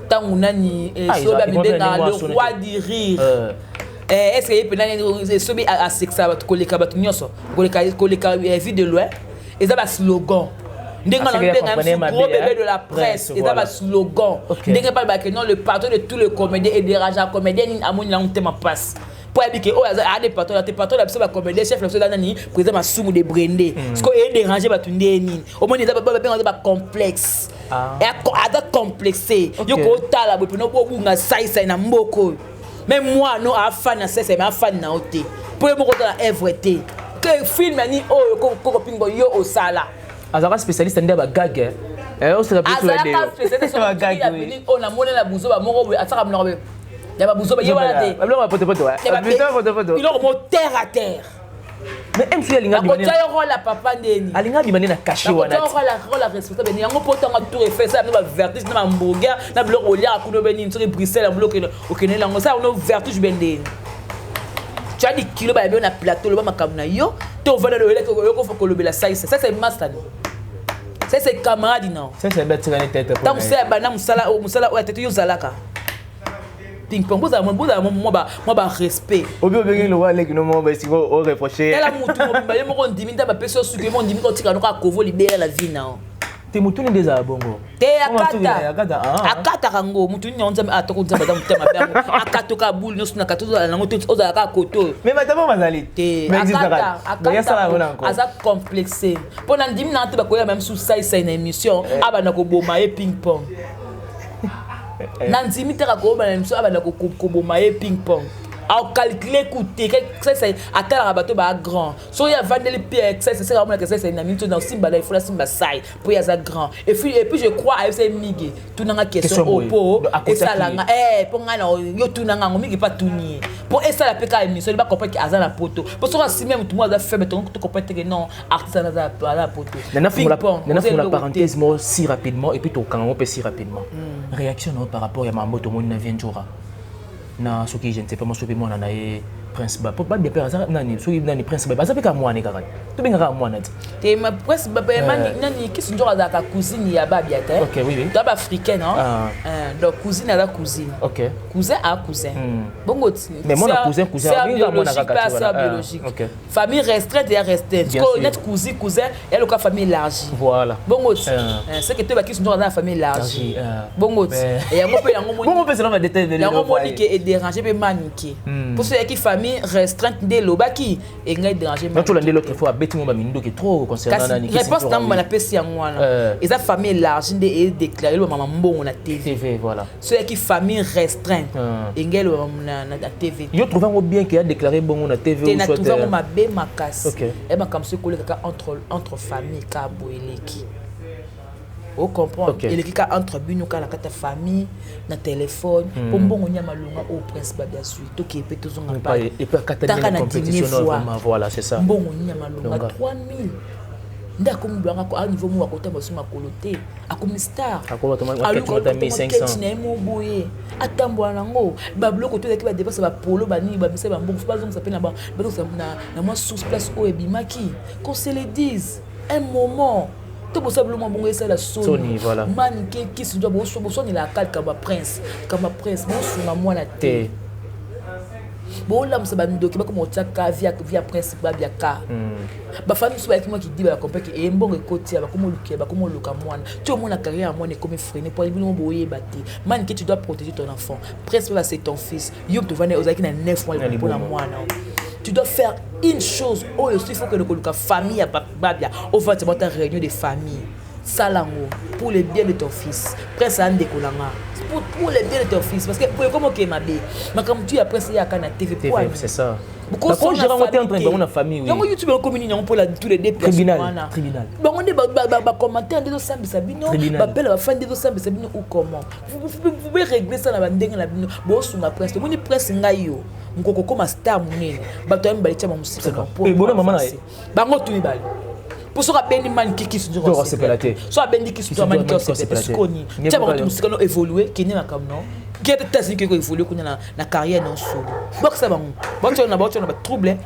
ntango nani sobi amibengaka le roi du rire. Est ce que ye mpena sobi asekisaka bato koleka bato nyonso, koleka Vue de Loin? Eza baslogan ndenge nabenga gros bébé de la presse, eza baslogan ndenge balobaka non, le patron de tous les comédiens edérange comédien nini amoni nango te mapasi mpo ayebi ke oyo ade patron te, patron na biso bacomédien, chef na biso eza nani? Président Masumu de Brende. Parce que edérange bato nde nini omoni eza babenga eza bacomplexe, aza complexe. Yo kotala boye mpena obunga saisai na mboka oyo, même moi no afani na saisai, me afani na yo te mpo ye moko otala œuvre te ke film yani oyo koko pingo yo osala. Azalaka spécialiste nde ya bagag. Azalaka spécialiste oyo namoni na buzoba moko boye asaka monoko boye ya babuzoba ye wana te. Biloko mo terre à terre. Mais MC alinga akotia yo rôle ya papa ndeni. Alinga bima nde na cachet wana. Rôle ya responsable yango mpo ntango tour Eiffel sala no bavertige na bahamburger na biloko oliaka kuna obe nini soki Bruxelles ya biloko okende yango sala no vertige be ndeni. Tu as des kilos bayabi yo na plateau, loba makambo na yo to ovanda oyokofa kolobela saisa saisa masani saisa camarade na saisa batikani tete. Ntango sala banda mosala mosala oyo atete yo ozalaka ping pong, bozala mwa barespect. Obi obengi lowa aleki no moko esiko oreproche. Tala mutu mobimba ye moko ndimi nde bapesi yo suki ye moko ndimi kotika noko akovo libela la vie na yo. Te, mutu nde ezala bongo. Te, akata akataka yango mutu nini yango Nzambe atoko Nzambe aza motema mabe yango akatoka bule nyonso na kati ozala nango te, ozala kaka kote oyo. Mais bato bo bazali. Te, akata aza complexe mpo na ndimi nanga te bakoya meme su saisai na émission abanda koboma ye ping pong. Na ndimi te kaka na émission abanda koboma ye ping pong, acalcule ku te. Saisai atalaka bato baa grand, soki avandeli mpe saisai seka amonaka saisai na minute na osimba na ifo nasimba sai mpo ye aza grand. Et puis je crois ayebisa ye mingi tunanga question oyo mpo esalanga mpo ngai na yo tunanga yango mingi mpo atuni ye mpo esala mpe kaka émission bacomprendre ke aza na poto, mpo soki asimi ya motu moko aza faible, tocomprendre te ke non, artiste aza na poto. Nanafungola parenthèse moko si rapidement et puis tokanga ngo mpe si rapidement. Réaction na yo par rapport ya mambo tomoni na vie Njora na soki je ne sais pas moi soki mwana na ye Prince Ba po babia mpe aza nani soki nani Prince Ba aza mpe kaka mwana kaka tobengaka mwana ti. Te, ma Prince Ba nani kisi Nzoka azalaka cousine ya Babia te. Ok, oui. To baafricaine, non? Donc cousine aza cousine. Cousin a cousin bongo. Mais mwana cousin, cousin mwana kaka sœur biologique, famille restreinte ya restreinte net, cousin cousin ya loka famille élargie. Voilà. Bongo c'est que to bakisi Nzoka aza na famille élargie bongo yango mpe yango. Bongo mpe selon badétail. Yango moni ke edérange mpe manike mpo so eyaki famille restreinte nde elobaki engai dérange. Tolande l'autre fois abeti mo bamindoki trop concernant nani. Réponse na moma napesi yango wana, eza famille élargie nde edéclare eloba mama mbongo na TV. TV, voilà. So eyaki famille restreinte, engai eloba na TV. Yo trouve yango bien ke adéclaré bongo na TV? Te, na trouve yango mabe makasi. E makambo so ekoleka kaka entre famille ka boye eleki, ocomprendre, eleki ka entre bino kaka na kati ya famille na telefone mpo mbongo nyama malonga oyo Prince Babi azwi tokee mpe tozonga taka na dimier fois. Mbongo nyama malonga 3000 nde akomi bilanga a niveau moko akotamba so makolo te, akomi star alukaketi na ye mo boye atambola nango babiloko to ezalaki badepense bapolo banini babisa bambongo fo bazongisa mpe bazongisa na mwa source place oyo ebimaki. Qu'on se le dise, un moment to bosala biloko mwa bongo esala soni. Manike kisi nzwa bosonelaka likambo ya Prince, likambo ya Prince bosunga mwana te, bolamusa bandoki bakoma kotiaka via Prince Babia ka bafami mosusu bayaki mwa kidiba bacomprendre ke mbongo ekotia bakoma olukela bakoma oluka mwana ti omona carrière ya mwana ekomi freine po bino boyeba te. Manike, tu dois protéger ton enfant. Prince Baba, c'est ton fils. Yo tovandi ozalaki na 9 mois mpona mwana, tu dois faire une chose oyo il faut que koluka famille ya Babia ovandi bata réunion de famille. Sala yango pour le bien de ton fils. Prince aza ndeko na nga. Pour le bien de ton fils parce que boye ekomi okende mabe. Makambo tu ya Prince eyaka na TV. TV, c'est ça. Yango YouTube ekomi nini yango mpola tous les deux personnes wana. Bango nde bacommentaire nde ezosambisa bino, bapela bafani nde ezosambisa bino ou comment. Vous pouvez régler ça na bandenge na bino. Bosunga Prince. Omoni Prince ngai yo. Mokoko koma star monene. Bato ya mibale tia bango mosika. Bango tu mibale. Po soki abendi mani kikisi nzoko asepela te. Soki abendi kisi to mani kiki asepela te. Sikoni. Tia bango tu mosika no évoluer kende makambo no. Kete tasi kiko évoluer kuna na na carrière non solo. Bokisa bango. Bokisa na bokisa na ba trouble.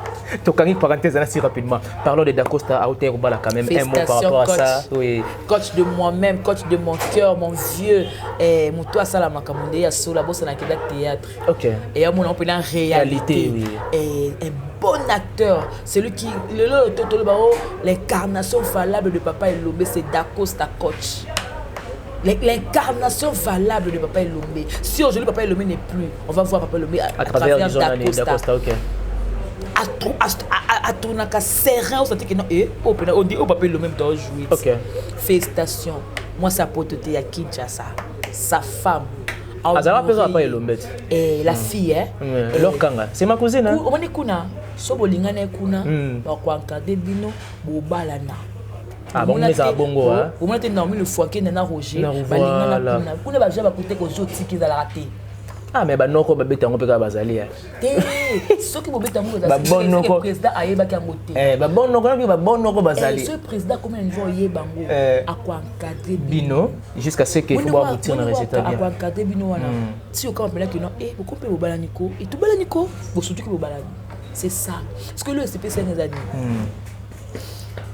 Tokangi parenthèse là si rapidement. Parlons de Dacosta à Outer Obala quand même un mot par rapport à ça. Oui. Coach de moi-même, coach de mon cœur, mon vieux. Eh mutu asala makambo nde ya solo bosa na kenda théâtre. OK. Et mon on peut la réalité. Réalité, oui. Et un bon acteur, celui qui le le totolo bao l'incarnation valable de papa Elombe, c'est Dacosta coach. L'incarnation valable de Papa Elombe. Si aujourd'hui Papa Elombe n'est plus, on va voir Papa Elombe à travers Dacosta. Dacosta, ok. À tourner à serein, on sentit que non, eh, oh, on dit, oh, Papa Elombe doit jouer. Ok. Félicitations. Moi, ça porte à Kinshasa. Sa femme. Azala pesa Papa Elombe. Eh, la fille, hein. Laure Kanga. C'est ma cousine, hein. On est kuna. So bolingana kuna, ba ko encadrer bino, bo balana. Ah bon, mais ça bongo hein. Au moins t'es normal le foie qui nana Roger, balingana kuna. Kuna ba jaba kote ko zo tiki za la raté. Ah mais ba noko ba beta ngo peka bazali hein. Te soki bo beta ngo ba bon noko président ayeba ki yango te. Eh ba bon noko ba bon noko bazali. Ce président comme un niveau oyeba ngo akwa encadrer bino jusqu'à ce que faut aboutir na résultat bien. Akwa encadrer bino wana. Si okama pela que non eh boko pe bo balani ko et tout balani ko bo surtout que bo balani. C'est ça. Parce que le CPC nous a dit.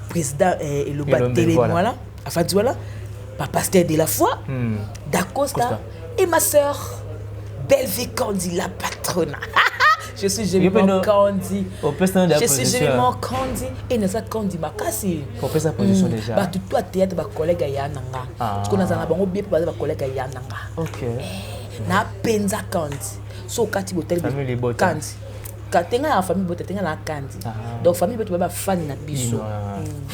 Président Elombe Télé, voilà. Enfin, tu vois là, pasteur de la foi, Dacosta, et ma sœur, Bellevue Candy, la patronne. Je suis Jemima Candy. Je suis Jemima Candy. Et nous avons Candy Makasi. Pour sa position déjà. Bah, tout toi, théâtre, bah, collègue Yananga. Parce qu'on a un bon bien pour bah, collègue Yananga. Ok. Na Penza Candy. So, Kati Botel Candy. Tenga la famille bote tenga la Candy. Donc famille bote ba fan na biso.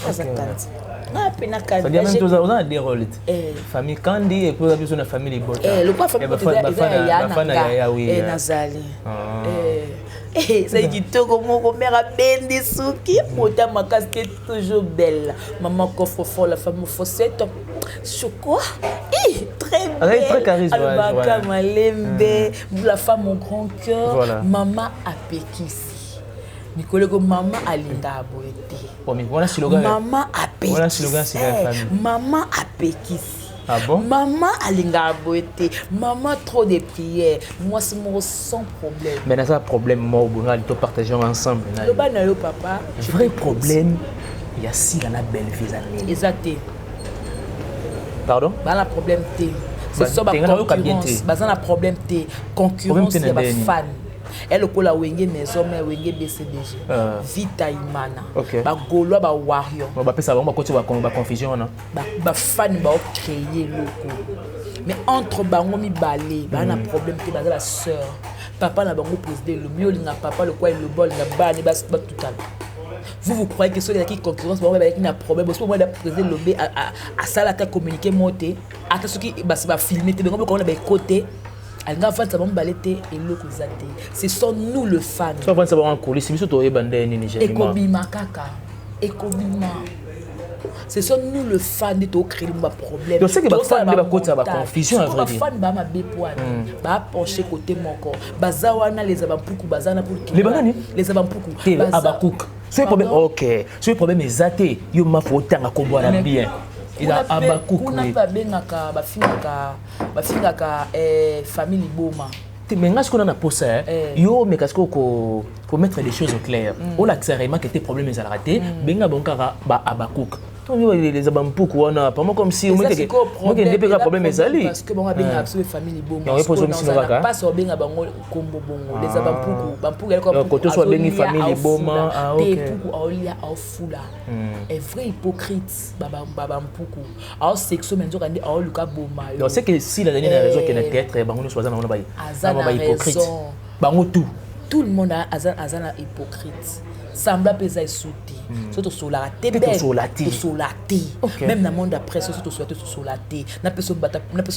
Aza Candy. Na pena Candy. Ça dit même tous on a des rôles. Famille Candy et puis biso na famille bote. Eh le quoi famille bote eza ya na ya oui. Eh nazali. Eh c'est kitoko moko mère abendi suki bota makasi toujours belle. Maman coffre fort la femme fossette. Choco. Eh très belle. Très charisme. Albaka Malembe, la femme au grand cœur. Voilà. Maman apekisi. Nicolego maman alinga aboyete. Bon mais voilà slogan. Maman apekisi. Voilà slogan c'est la famille. Maman apekisi. Ah bon? Maman alinga aboyete. Maman trop de prières. Moi c'est mon sans problème. Mais dans ça problème moi au bonheur to partager ensemble. Le bas na yo papa. Vrai problème il y a si la belle vie années. Exact. Pardon? Bah la problème T. C'est ça ba concurrence. Bah la problème T. Concurrence ya ba fan. Elle lokola wenge maison mais wenge BCBG. Vita Imana. Ba Gaulois ba warrior. Ba pesa bango ba koti ba confusion na. Ba fan ba créer loko. Mais entre bango mibale, ba na problème T ba la sœur. Papa na bango président le mieux linga papa le quoi le bol na ba ne ba tout à l'heure. Vous, vous croyez que ceux qui concurrence, bon, il y a un problème. Parce que moi, le président Lobé a ça là, communiqué, monté. À ceux qui va filmer, mais on a côté. Elle va faire ça, va et le Ce sont nous le fan. Ça va savoir en coulisses, c'est surtout Et Kobima kaka. Et Kobima. Ce sont nous le fan de tout créer un problème. Donc c'est que les fans de la confusion à vrai dire. Les fans ba ma bepoa, ba pencher côté mon corps. Bazawana les abampuku bazana pour Les bananes les abampuku. Abakouk. Ce problème OK. Ce problème est yo ma faut tanga kombo la bien. Il a abakouk. Kuna pa bengaka ba fingaka ba fingaka eh famille Boma. Mais nga ce qu'on a posa yo mais qu'est-ce qu'on faut mettre les choses au clair. On a carrément que tes problèmes ils raté, benga bonkara ba abakouk. Les abampuku wana apparemment comme si on était moi qui n'ai pas problème ezali parce que bon abenga absolue famille bongo pas obenga bango kombo bongo les abampuku bampuku elko koto so abengi famille boma ah OK puku aolia aofula un vrai hypocrite baba bampuku ao sexo menzoka ndi aoluka boma donc c'est que si la dernière raison qui est théâtre bango no so na ba hypocrite bango tout tout le monde a azana hypocrite. Semblant mpe eza esu te. So tosolaka te, tosola te. Tosola te. Même na monde après, so tosola te, tosola te. Napesa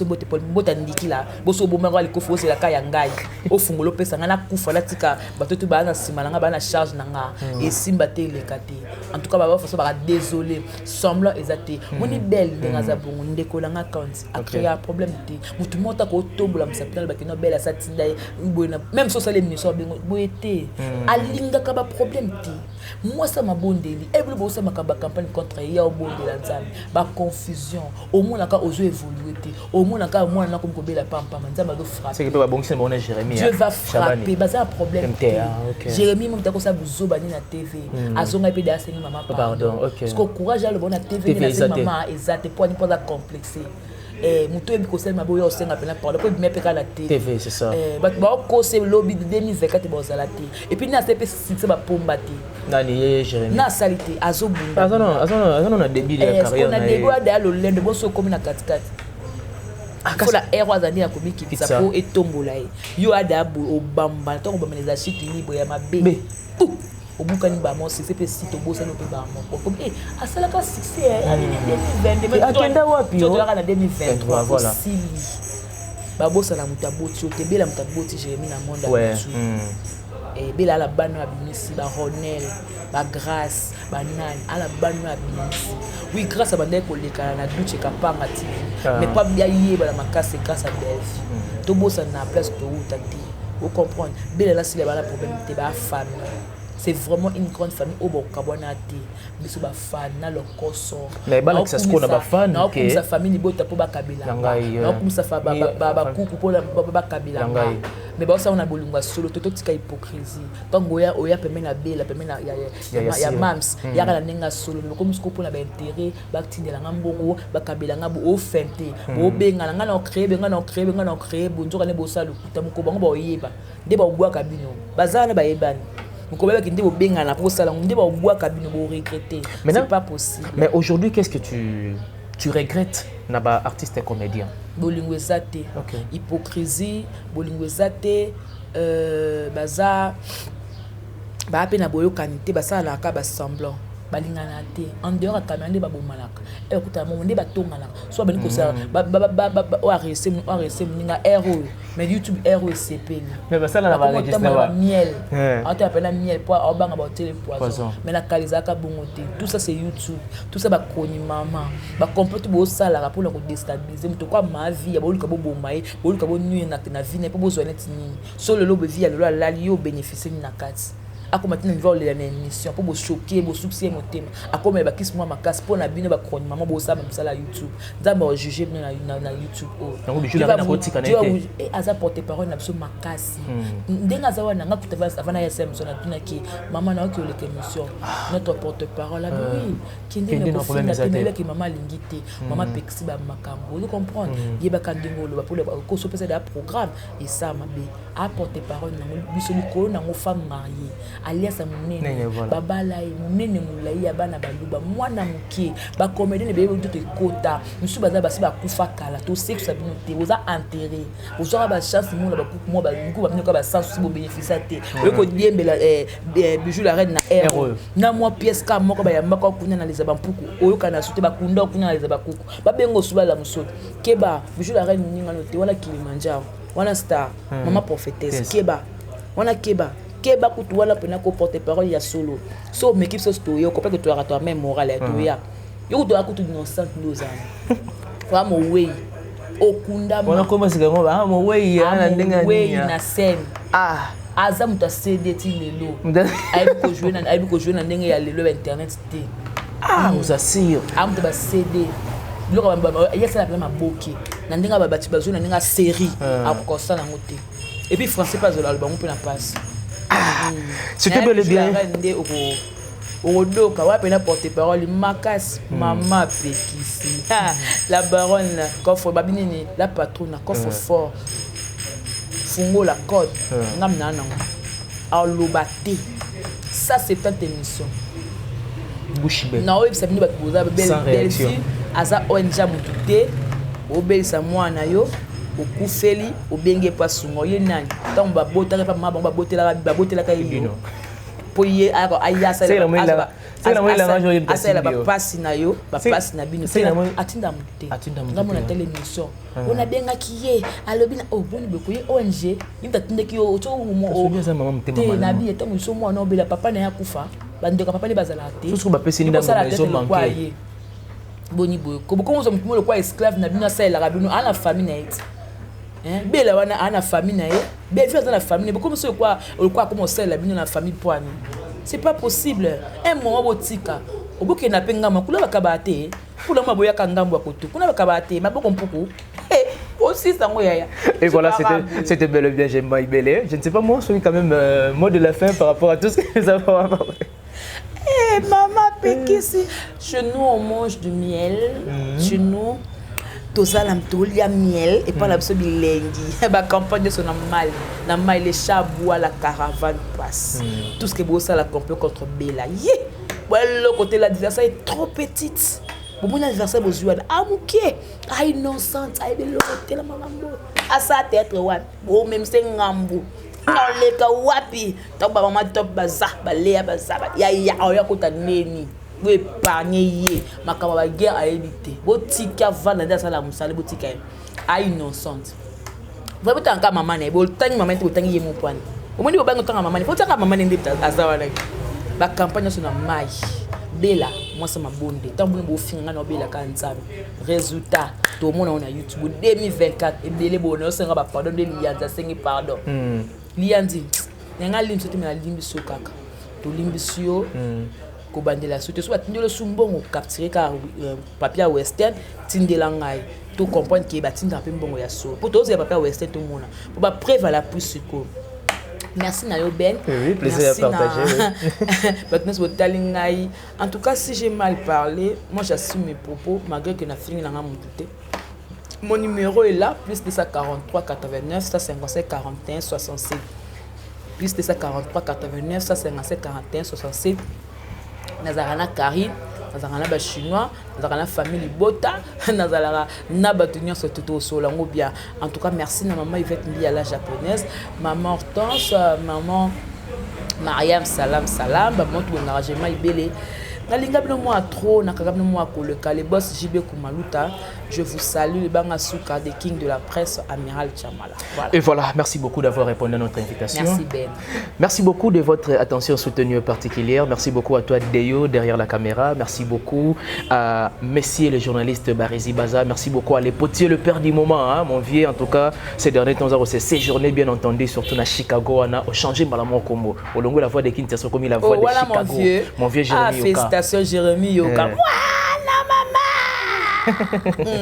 mbote, mbota ndikila boso obomaka likofi, ozelaka ya ngai, ofungola, opesa ngai, nakufa, natika bato to baa na nsima na ngai, baa na charge na nga, esimba te, eleka te. En tout cas, baba façon baka désolé, semblant eza te. Moni belle ndenge aza bongo, ndeko na nga kanti acréa problème te. Motu moko taka otombola mosapi na bakeno belle asa tinda ye boye na même so osala émission, abengo boye te. Alingaka baproblème te. Mwasi ya mabondeli ebele, bosamaka bacampagne contre ye, ya obondela Nzambe, baconfusion omonaka ozo évolue te, omonaka mwana nakomi kobela pampama, Nzambe azofrappe. Dieu va frapper. Baza na problème te. Jérémie mo takosala buzoba nini na TV, azongai mpe da asengi mama pardon, parce que courage aloba na TV nini asengi mama eza te. Po ani? Mpo aza complexe. Moto oyebi kosalema boyo, osenga mpena pardon po ebima mpe kaka na TV, c'est ça. Bato baokose lobi 2024 bazala te. Et puis na asali mpe succès, bapomba te. Nani ye, Jérémie? Na asali te, azobunda. Aza na début ya carrière. Na début adaya lolendo boso okomi na katikati, fola ere aza nde ya komikitisa mpo etombola ye. Yo adaya boye, obamba ntango obambana, eza chute libre ya mabe, obukani bamo succès mpe si tobosani mpe bamo komi asalaka succès anini 2022. Akenda wapi? Tolaka na 2023, osili, babosana moto aboti yo te. Bela moto aboti Jérémi na monde ya motu ebela, ala bana abimisi baronel, bagrâce, banani, ala bana abimisi. Oui, grâce abandaki kolekana na Duche Kapanga TV, mais po ayebana makasi grâce à Bellevue. Tobosana na place touta te, ocomprendre. Bela nasila bana problème te, bafamille, c'est vraiment une grande famille oyo bokabwana te. Biso bafan na lokoso. Naokumisa famille libota mpo bakabelanga, naokumisa bakuku mpo bakabelanga, mais baosala na bolingo ya solo to. Totika hypocrisie. Ntango oya, oya pembeni na Bela, pembeni ya mams, yaka na ndenge ya solo. Mais komi siko mpona baintérêt, batindelanga mbongo, bakabelanga bo ofin te, bobengana ngai na ocrée, benga na ocrée, benga na ocrée bo nzoka nde bosala lokuta. Moko bango baoyeba nde babwaka bino, baza wana, bayebani. Moko bayebaki nde bobengana mpo osala ngo nde babwaka bino, boregrete. C'est pas possible. Mais aujourd'hui, qu'est-ce que tu regrettes na ba artiste et comédien? Bolingo eza te. Hypocrisie, bolingo eza te. Baza baa mpe na boyokani te, basalaka basemblant, balingana te. En dehors ya caméra nde babomanaka, ekutana mongo nde batonganaka, so babandi kosala oyo arese moninga aire oyo. Mais YouTube aire oyo esepeli miel, aotala mpena miel po aobanga baotele poison. Mais na kala ezalaka bongo te. Tout ça, c'est YouTube. Tout ça, bakoni mama bacomplot bosalaka mpona kodéstabiliser moto kwa ma vie ya boluka boboma ye, boluka bonuire na vie na ye mpo bozwa neti nini. So lelo bovie ya lelo alali yo, obénéficie nini na kati? Akoma ntina niveau olela na émission mpo bochoquer, bosukisi ye motema, akomela bakisi mwa makasi mpo na bino. Bakroni mama bosala mosala ya YouTube, Nzambe ajuge bino na YouTube oyo. Oyo aza porte parole na biso makasi ndenge aza wana. Nga kuta avant na yasa émission, natunaki mama naoki oleka émission, notre porte parole abi oui, kende kofinga te. Nayebaki mama alingi te, mama apekisi bamakambo. Ozo comprendre, yebaka ndenge oloba mpo kosopesa da programme esa mabe. Aporte parole nango biso likolo nango, femme mariée alias ya monene, babala ye monene, molai ya bana baluba, mwana moke. Bacomédien ebeye ntoto ekota mosusu, baza basi bakufa kala. Tosekisa bino te, boza enterré. Ozwaka bachance mona bakuku mwa bakuku babino kaka basens osi bobénéficia te. Oye kodiembela Bijou la Reine na aire na mwa pièce ka moko, bayambaka kuna na leza bampuku, oyoka na su te, bakunda kuna na leza bakuku, babenga osu bala mosoto. Keba, Bijou la Reine moningano te wana, Kilimanjaro wana, star, mama prophétesse. Keba wana, keba, keba kutu wana mpena ko porte parole ya solo. So omeki biso toya okopeke, toyaka toya même morale ya toya yo kutu oya kutu innocente nde ozala oya mowei okundama. Mowei na scène aza moto asede ti lelo, ayebi kojouer na ndenge ya lelo ya internet te. Oza sûr? Aa, moto basede biloko ye asala mpena maboke na ndenge bato bazwi na ndenge ya série, akoka kosala yango te. Et puis français mpe azoloba bango mpe na mpasi. C'était bel et bien. Nde okodoka wana mpena porte parole makasi, mama apekisi la baronne coffre babi nini, la patronne coffre fort, fungola code ngam na nango aloba te. Ça, c'est tant émission. Bouche bée. Na oyebisa bino bato boza Bellevue aza ONG ya motu te. Obelisa mwana yo, okufeli, obenge epo asunga ye nani? Ntango babotaka epa mama bango, babotelaka ye yo. Mpo ye aya asalela bapasi na yo, bapasi na bino. Atinda motu te. Nga mona tele émission oyo nabengaki ye, alobi na oh, boni boye koye ONG ye moto atindaki yo te. Nabi ntango mosusu mwana obela, papa na ye akufa, bandeko ya papa nde bazalaka te. Lokwa ye boni boye kobokomozwa motu mo lokwa esclave na bino, asalelaka bino, aa na famille na ye ti bela wana, aa na famille na ye. Belvi aza na famille, bokomi so lokwa lokwa akoma osalela bino na famille poani. C'est pas possible. Un moment botika obokenda mpe ngambo kuna bakabaka te, kuna mwa boyaka ngambo ya kotu kuna bakabaka te, maboko mpuku osisa yango yaya. Et voilà, c'était bel et bien Gemma Ibele. Je ne sais pas moi, celui quand même mot de la fin par rapport à tout ce que nous avons abordé. Eh, maman Pekisi, chez nous on mange du miel. Chez nous, tozala tolia miel epai na biso bilengi. Bacampagne nyonso na mal na mai, les chats boit, la caravane passe. Tout ce que bosala complot contre Bela ye eloko te. L'adversaire est trop petite. Bomoni adversaire bozwi wana amoke, ainnocente, ayebi eloko te na makambo asala théâtre wapi, bomemise ngambu oleka wapi. Ntango bamama top baza, baleya baza, yaya oya kota neni, boépargne ye. Makambo ya baguerre ayebi te, botika vanda nde asala mosala, botika ye ainnocente. Voi botanga mama na ye, botangi mama te, botangi ye mopwani. Omoni bobangi otanga mama na ye, fotiaka mama na ye nde aza wana. Bacampagne nyonso na mai, Bela mwasi mabonde. Ntango bino bofinga ngai na obelaka Nzambe, résultat tomona ngo na YouTube 2024. Ebele boye nayosenga bapardon nde Liyanzi asengi pardon. Liyanzi nanga alimbi so te, me nalimbi so kaka, tolimbisi yo. Kobandela so te, so batindeli so mbongo, capture kaka papier ya Western, tindela ngai to comprendre ke batindaka mpe mbongo ya solo, mpo tozela papier ya Western, tomona mpo bapreuve à l'appui. Sikoyo merci na yo Ben. Oui, plaisir à partager. Bato nyonso botali ngai, en tout cas si j'ai mal parlé, moi j'assume mes propos, malgré que nafingi nanga motu te. Mon numéro est là, plus 243 89 157 41 67. Plus 243 89 157 41 67. Nazalaka na Karine, nazalaka na bachinois, nazalaka na famille libota, nazalaka na bato nyonso to tosola yango bien. En tout cas merci na mama Yvette Mbia la japonaise, maman Hortense, maman Mariam, salam salam. Bamama tobengaka Jema Ibele, nalinga bino mwa trop, nakanga bino mwa koleka. Le boss JB Kumaluta, je vous salue. Libanga Suka, the king de la presse, Amiral Chamala. Voilà. Et voilà, merci beaucoup d'avoir répondu à notre invitation. Merci Ben. Merci beaucoup de votre attention soutenue particulière. Merci beaucoup à toi Deyo derrière la caméra. Merci beaucoup à messieurs le journaliste Barézi Baza. Merci beaucoup à Les Potier, le père du moment, hein, mon vieux. En tout cas, ces derniers temps, c'est séjourné bien entendu, surtout à Chicago, on a changé Malamo Combo. Au longo la voix de Kinshasa, comme la voix Oh, de voilà Chicago. mon vieux. Mon vieux Jérémy Ah, Yoka. félicitations Jérémy Yoka. Eh. Voilà maman.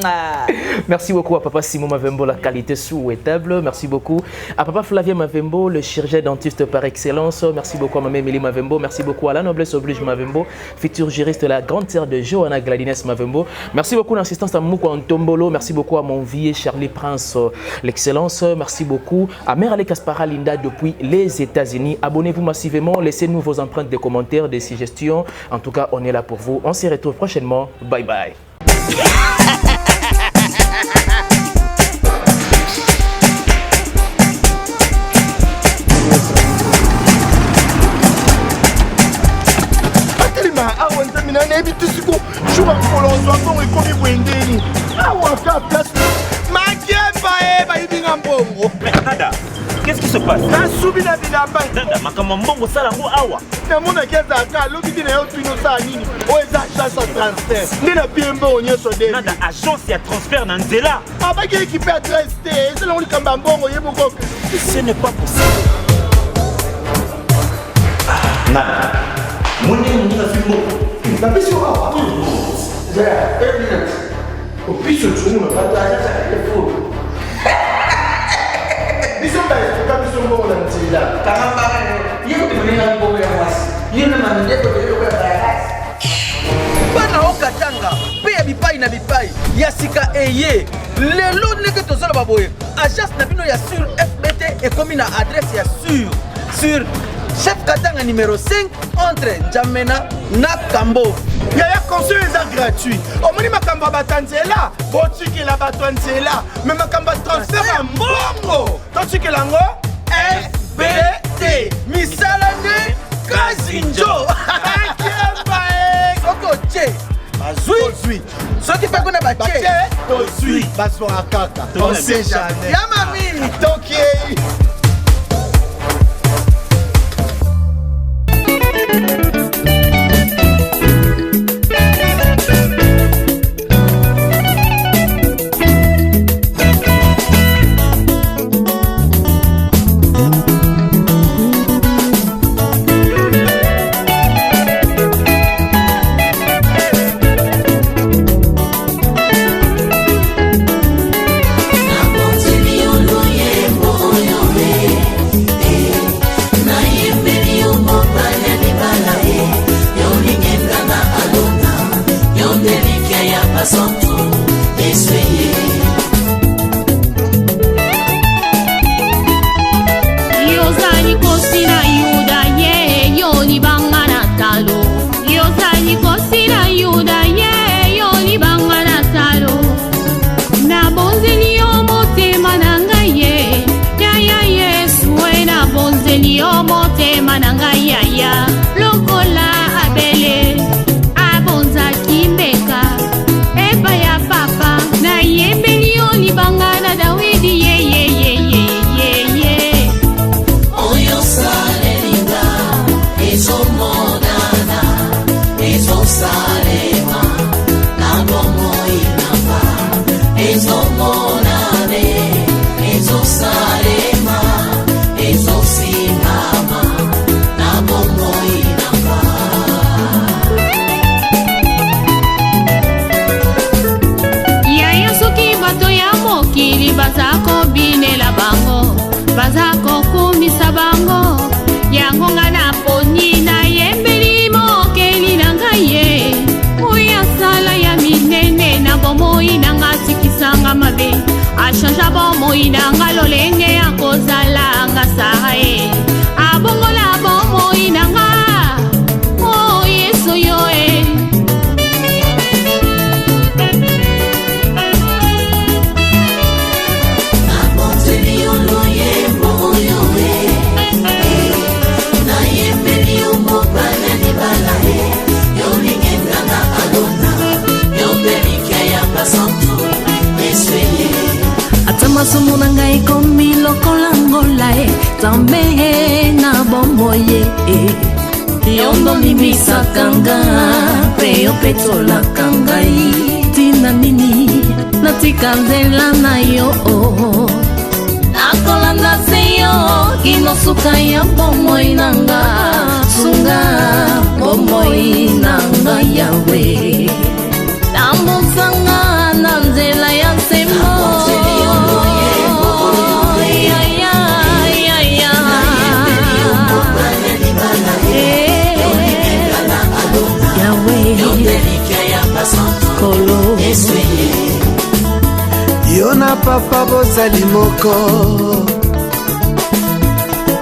Ah. Merci beaucoup à papa Simon Mavembo, la qualité souhaitable. Merci beaucoup à papa Flavien Mavembo, le chirurgien dentiste par excellence. Merci beaucoup à maman Émilie Mavembo. Merci beaucoup à la noblesse oblige Mavembo, futur juriste de la grande sœur de Johanna Gladines Mavembo. Merci beaucoup l'assistance à Moukou Antombolo. Merci beaucoup à mon vieux Charlie Prince, l'excellence. Merci beaucoup à Mère Ale Kaspara Linda depuis les États-Unis. Abonnez-vous massivement. Laissez-nous vos empreintes, des commentaires, des suggestions. En tout cas, on est là pour vous. On se retrouve prochainement. Bye bye. Atelema awa, Nzambe na nayebi te siko jour ya mokolo ozwa mbongo ekomi boye ndeni. Awa ka place makiemba e bayibi nga mbongo. Mais Nada, qu'est-ce qui se passe? Nasubi na bilamba. Nada, makambo ya mbongo osala yango awa. Namonaki ezalaka alobi te na yo, tuni osala nini. Oyo eza agence ya transfert nde napie mbongo nyonso de. Nada, agence ya transfert na nzela? Abaki équipe adresse te, ezalango likambo ya mbongo ye moko. Ce n'est pas possible. Nada, mondenge moninga azwi mbongo. Napesi yo awa opiso tunu bato agence ya telefone biso baestoka biso mbongo na nzela. Kanga mbanga yo, ye kutu moninga mbongo ya mwasi yo na mandeko ebele lokola bayakasi. Bana okatanga mpe ya bipai na bipai, ya sika eye lelo. Ndenge tozoloba boye, agence na bino ya sur FBT ekomi na adresse ya sur chef Katanga numéro 5 entre Njamena na Kambo. Yaya, conseil eza gratuit. Omoni makambo ya bato ya nzela, botikela bato ya nzela, me makambo ya transfert ya mbongo totikela yango FBT. Misala nde kasi. mpe kuna batie tozwi bazwaka kaka on sait jamais ya mami tokiei. Yozali kosi na Yuda ye, yo libanga na talo. Yozali kosi na Yuda ye, yo libanga na talo. Nabonzeli yo motema na ngai ye, yaya Yesu e, nabonzeli yo motema na ngai yaya. Lokola Abele abonzaki mbeka epai ya papa, nayembeli yo libanga na Dawidi ye ye ye ye ye ye. Oyo salelinga ezomonana, ezosalema na bomoi nanga, ezomonane, ezosalema, ezosimbama na bomoi nanga. Yaya, soki bato ya mokili baza kobinela bango, baza kokumisa bango, yango nga naponi nayembeli mokeli na ngai ye, oyo asala ya minene na bomoi na nga, atikisanga mabe, achangea bomoi na nga, lolenge ya kozala nga sara ye, abongola bomoi na nga, o Yesu yo e. Nabonzeli yo loyembo oyo e, nayembeli yo mobali ya libala e, yolingenga na alona, yo mpe likia ya basantu esweye. Ata masumu na ngai ekomi lokola ngola e, Nzambe na bomoi e, yo ndolimbisaka nga mpe yo petolaka ngai. Ntina nini natika nzela na yo? Nakolanda se yo kino suka ya bomoi na nga. Sunga bomoi na nga, Yawe, tambusanga na nzela ya sembo. Ya, ya, ya, ya. Eh, Yawe, Kolo. Yo na papa bozali moko,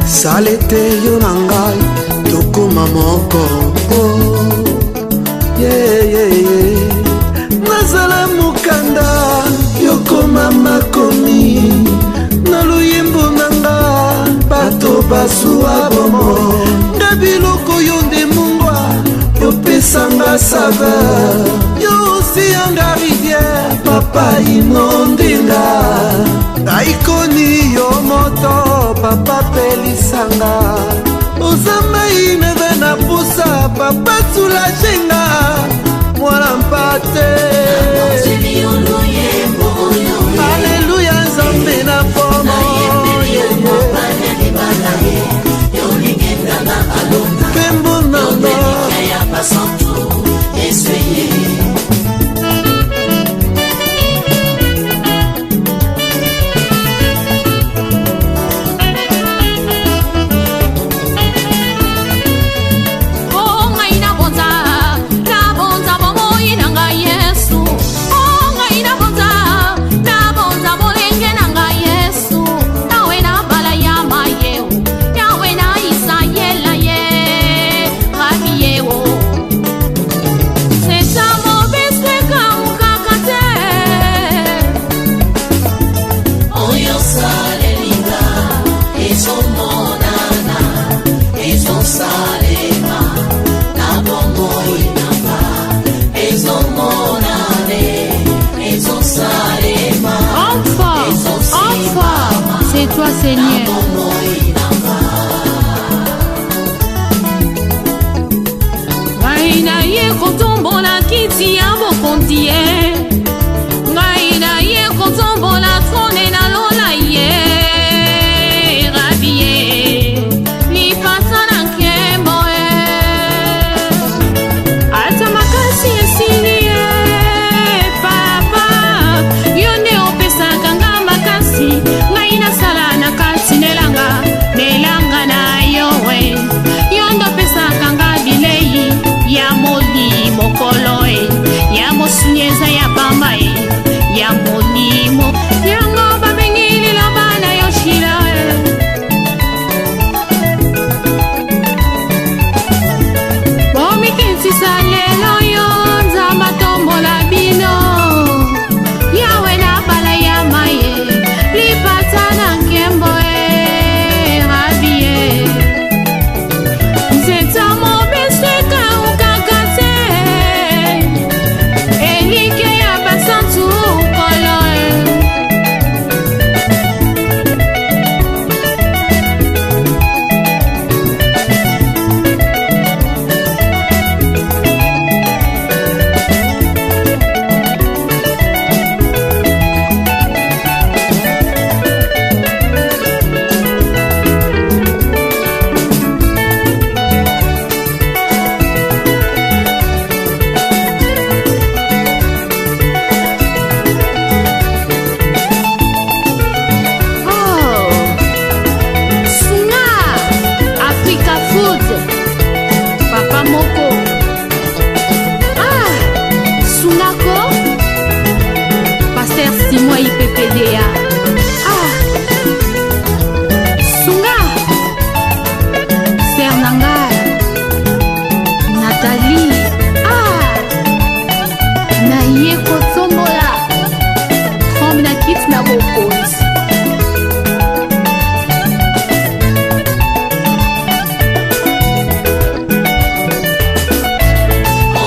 sala ete yo na ngai tokóma moko. Oh, yeah, yeah, yeah. Nazala mokanda, yokoma makomi na loyembo na nga, bato basuwa bomoi nga biloko yo nde mungwa yopesanga saveur, yo osiyanga rivière, papa inondinga aikoni yo moto, papa pelisanga, oza mai naza na pusa, papa soulagenga mwana mpate. Aleluya, Nzambe na pomo, nkembo nanga. O ngai nabonza, nabonza bomoi na ngai Yesu. O Seigneur. Ngai naye kotombola kiti ya bokonzi ye, ngai naye kotombola trone na lola ye, rabi ye lipasa na nkembo ye, ata makasi esili ye, papa yo nde opesaka nga makasi, ngai nasala na kati nelanga nelanga na yo we, yo nde opesaka nga bilei ya molimo kolo e, ya mosuni eza ya pamba e, ya molimo yango babengi liloba na yo shila e. Bomikitisa lelo yo Nzambe atombola bino, Yawe na bala ya maye lipata na nkembo e, rabi e. Nzeta mobesu ekaukaka te, elike ya basantu kolo e. Oh, Sunga Africa Food, Papa Moko. Ah, Sungako, Pasteur Simon IPPDA. Ah, Sunga, Sœur Nanga, Nathalie. Ah, naye kotombola trombe na kiti na bokonzi.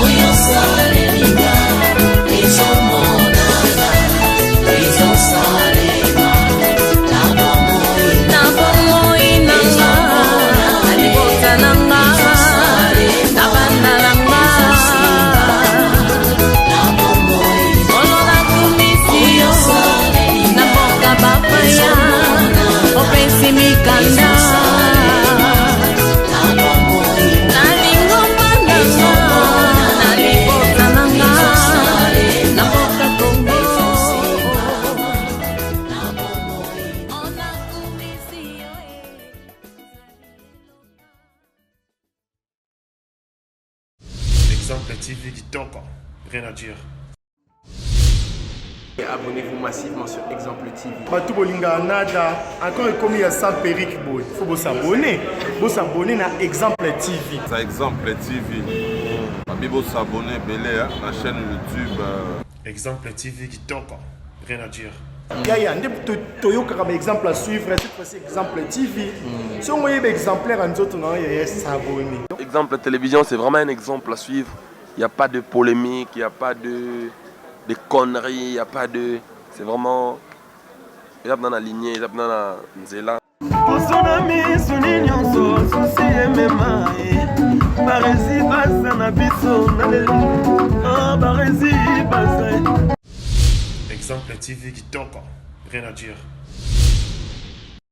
Oyo osalelinga ezomonana, ezosalema na bomoi, na bomoi na nga, na libota na nga, na bana na nga. Nkolo nakumisi yo na mboka bapaya, opesi mikanda na lingomba na nga, na libota na nga, na mboka Kongo. Onakumisi yo e. Exemple TV kitoko, rien à dire. Et abonnez-vous massivement sur Exemple TV. Bato bolingaka nada encore ekomi ya sans perruque boye, faut bosabone, bosabone na Exemple TV. Ça, Exemple TV. Babi bosabone ebele hein, na chaîne YouTube. Exemple TV kitoko, rien à dire. Yaya nde toyokaka ba exemple à suivre, cette fois-ci Exemple TV. Soki oyeba exemplaire ya nzoto na yo, yaya, s'abonner. Exemple télévision, c'est vraiment un exemple à suivre. Il n'y a pas de polémique, il n'y a pas de conneries, il n'y a pas de. C'est vraiment. Il y a dans la lignée, il y a dans la nzela. Poso na miso ni nyonso susi emema ye, baresi baza na biso na lelo. Ah, baresi baza. Exemple TV kitoko, rien à dire.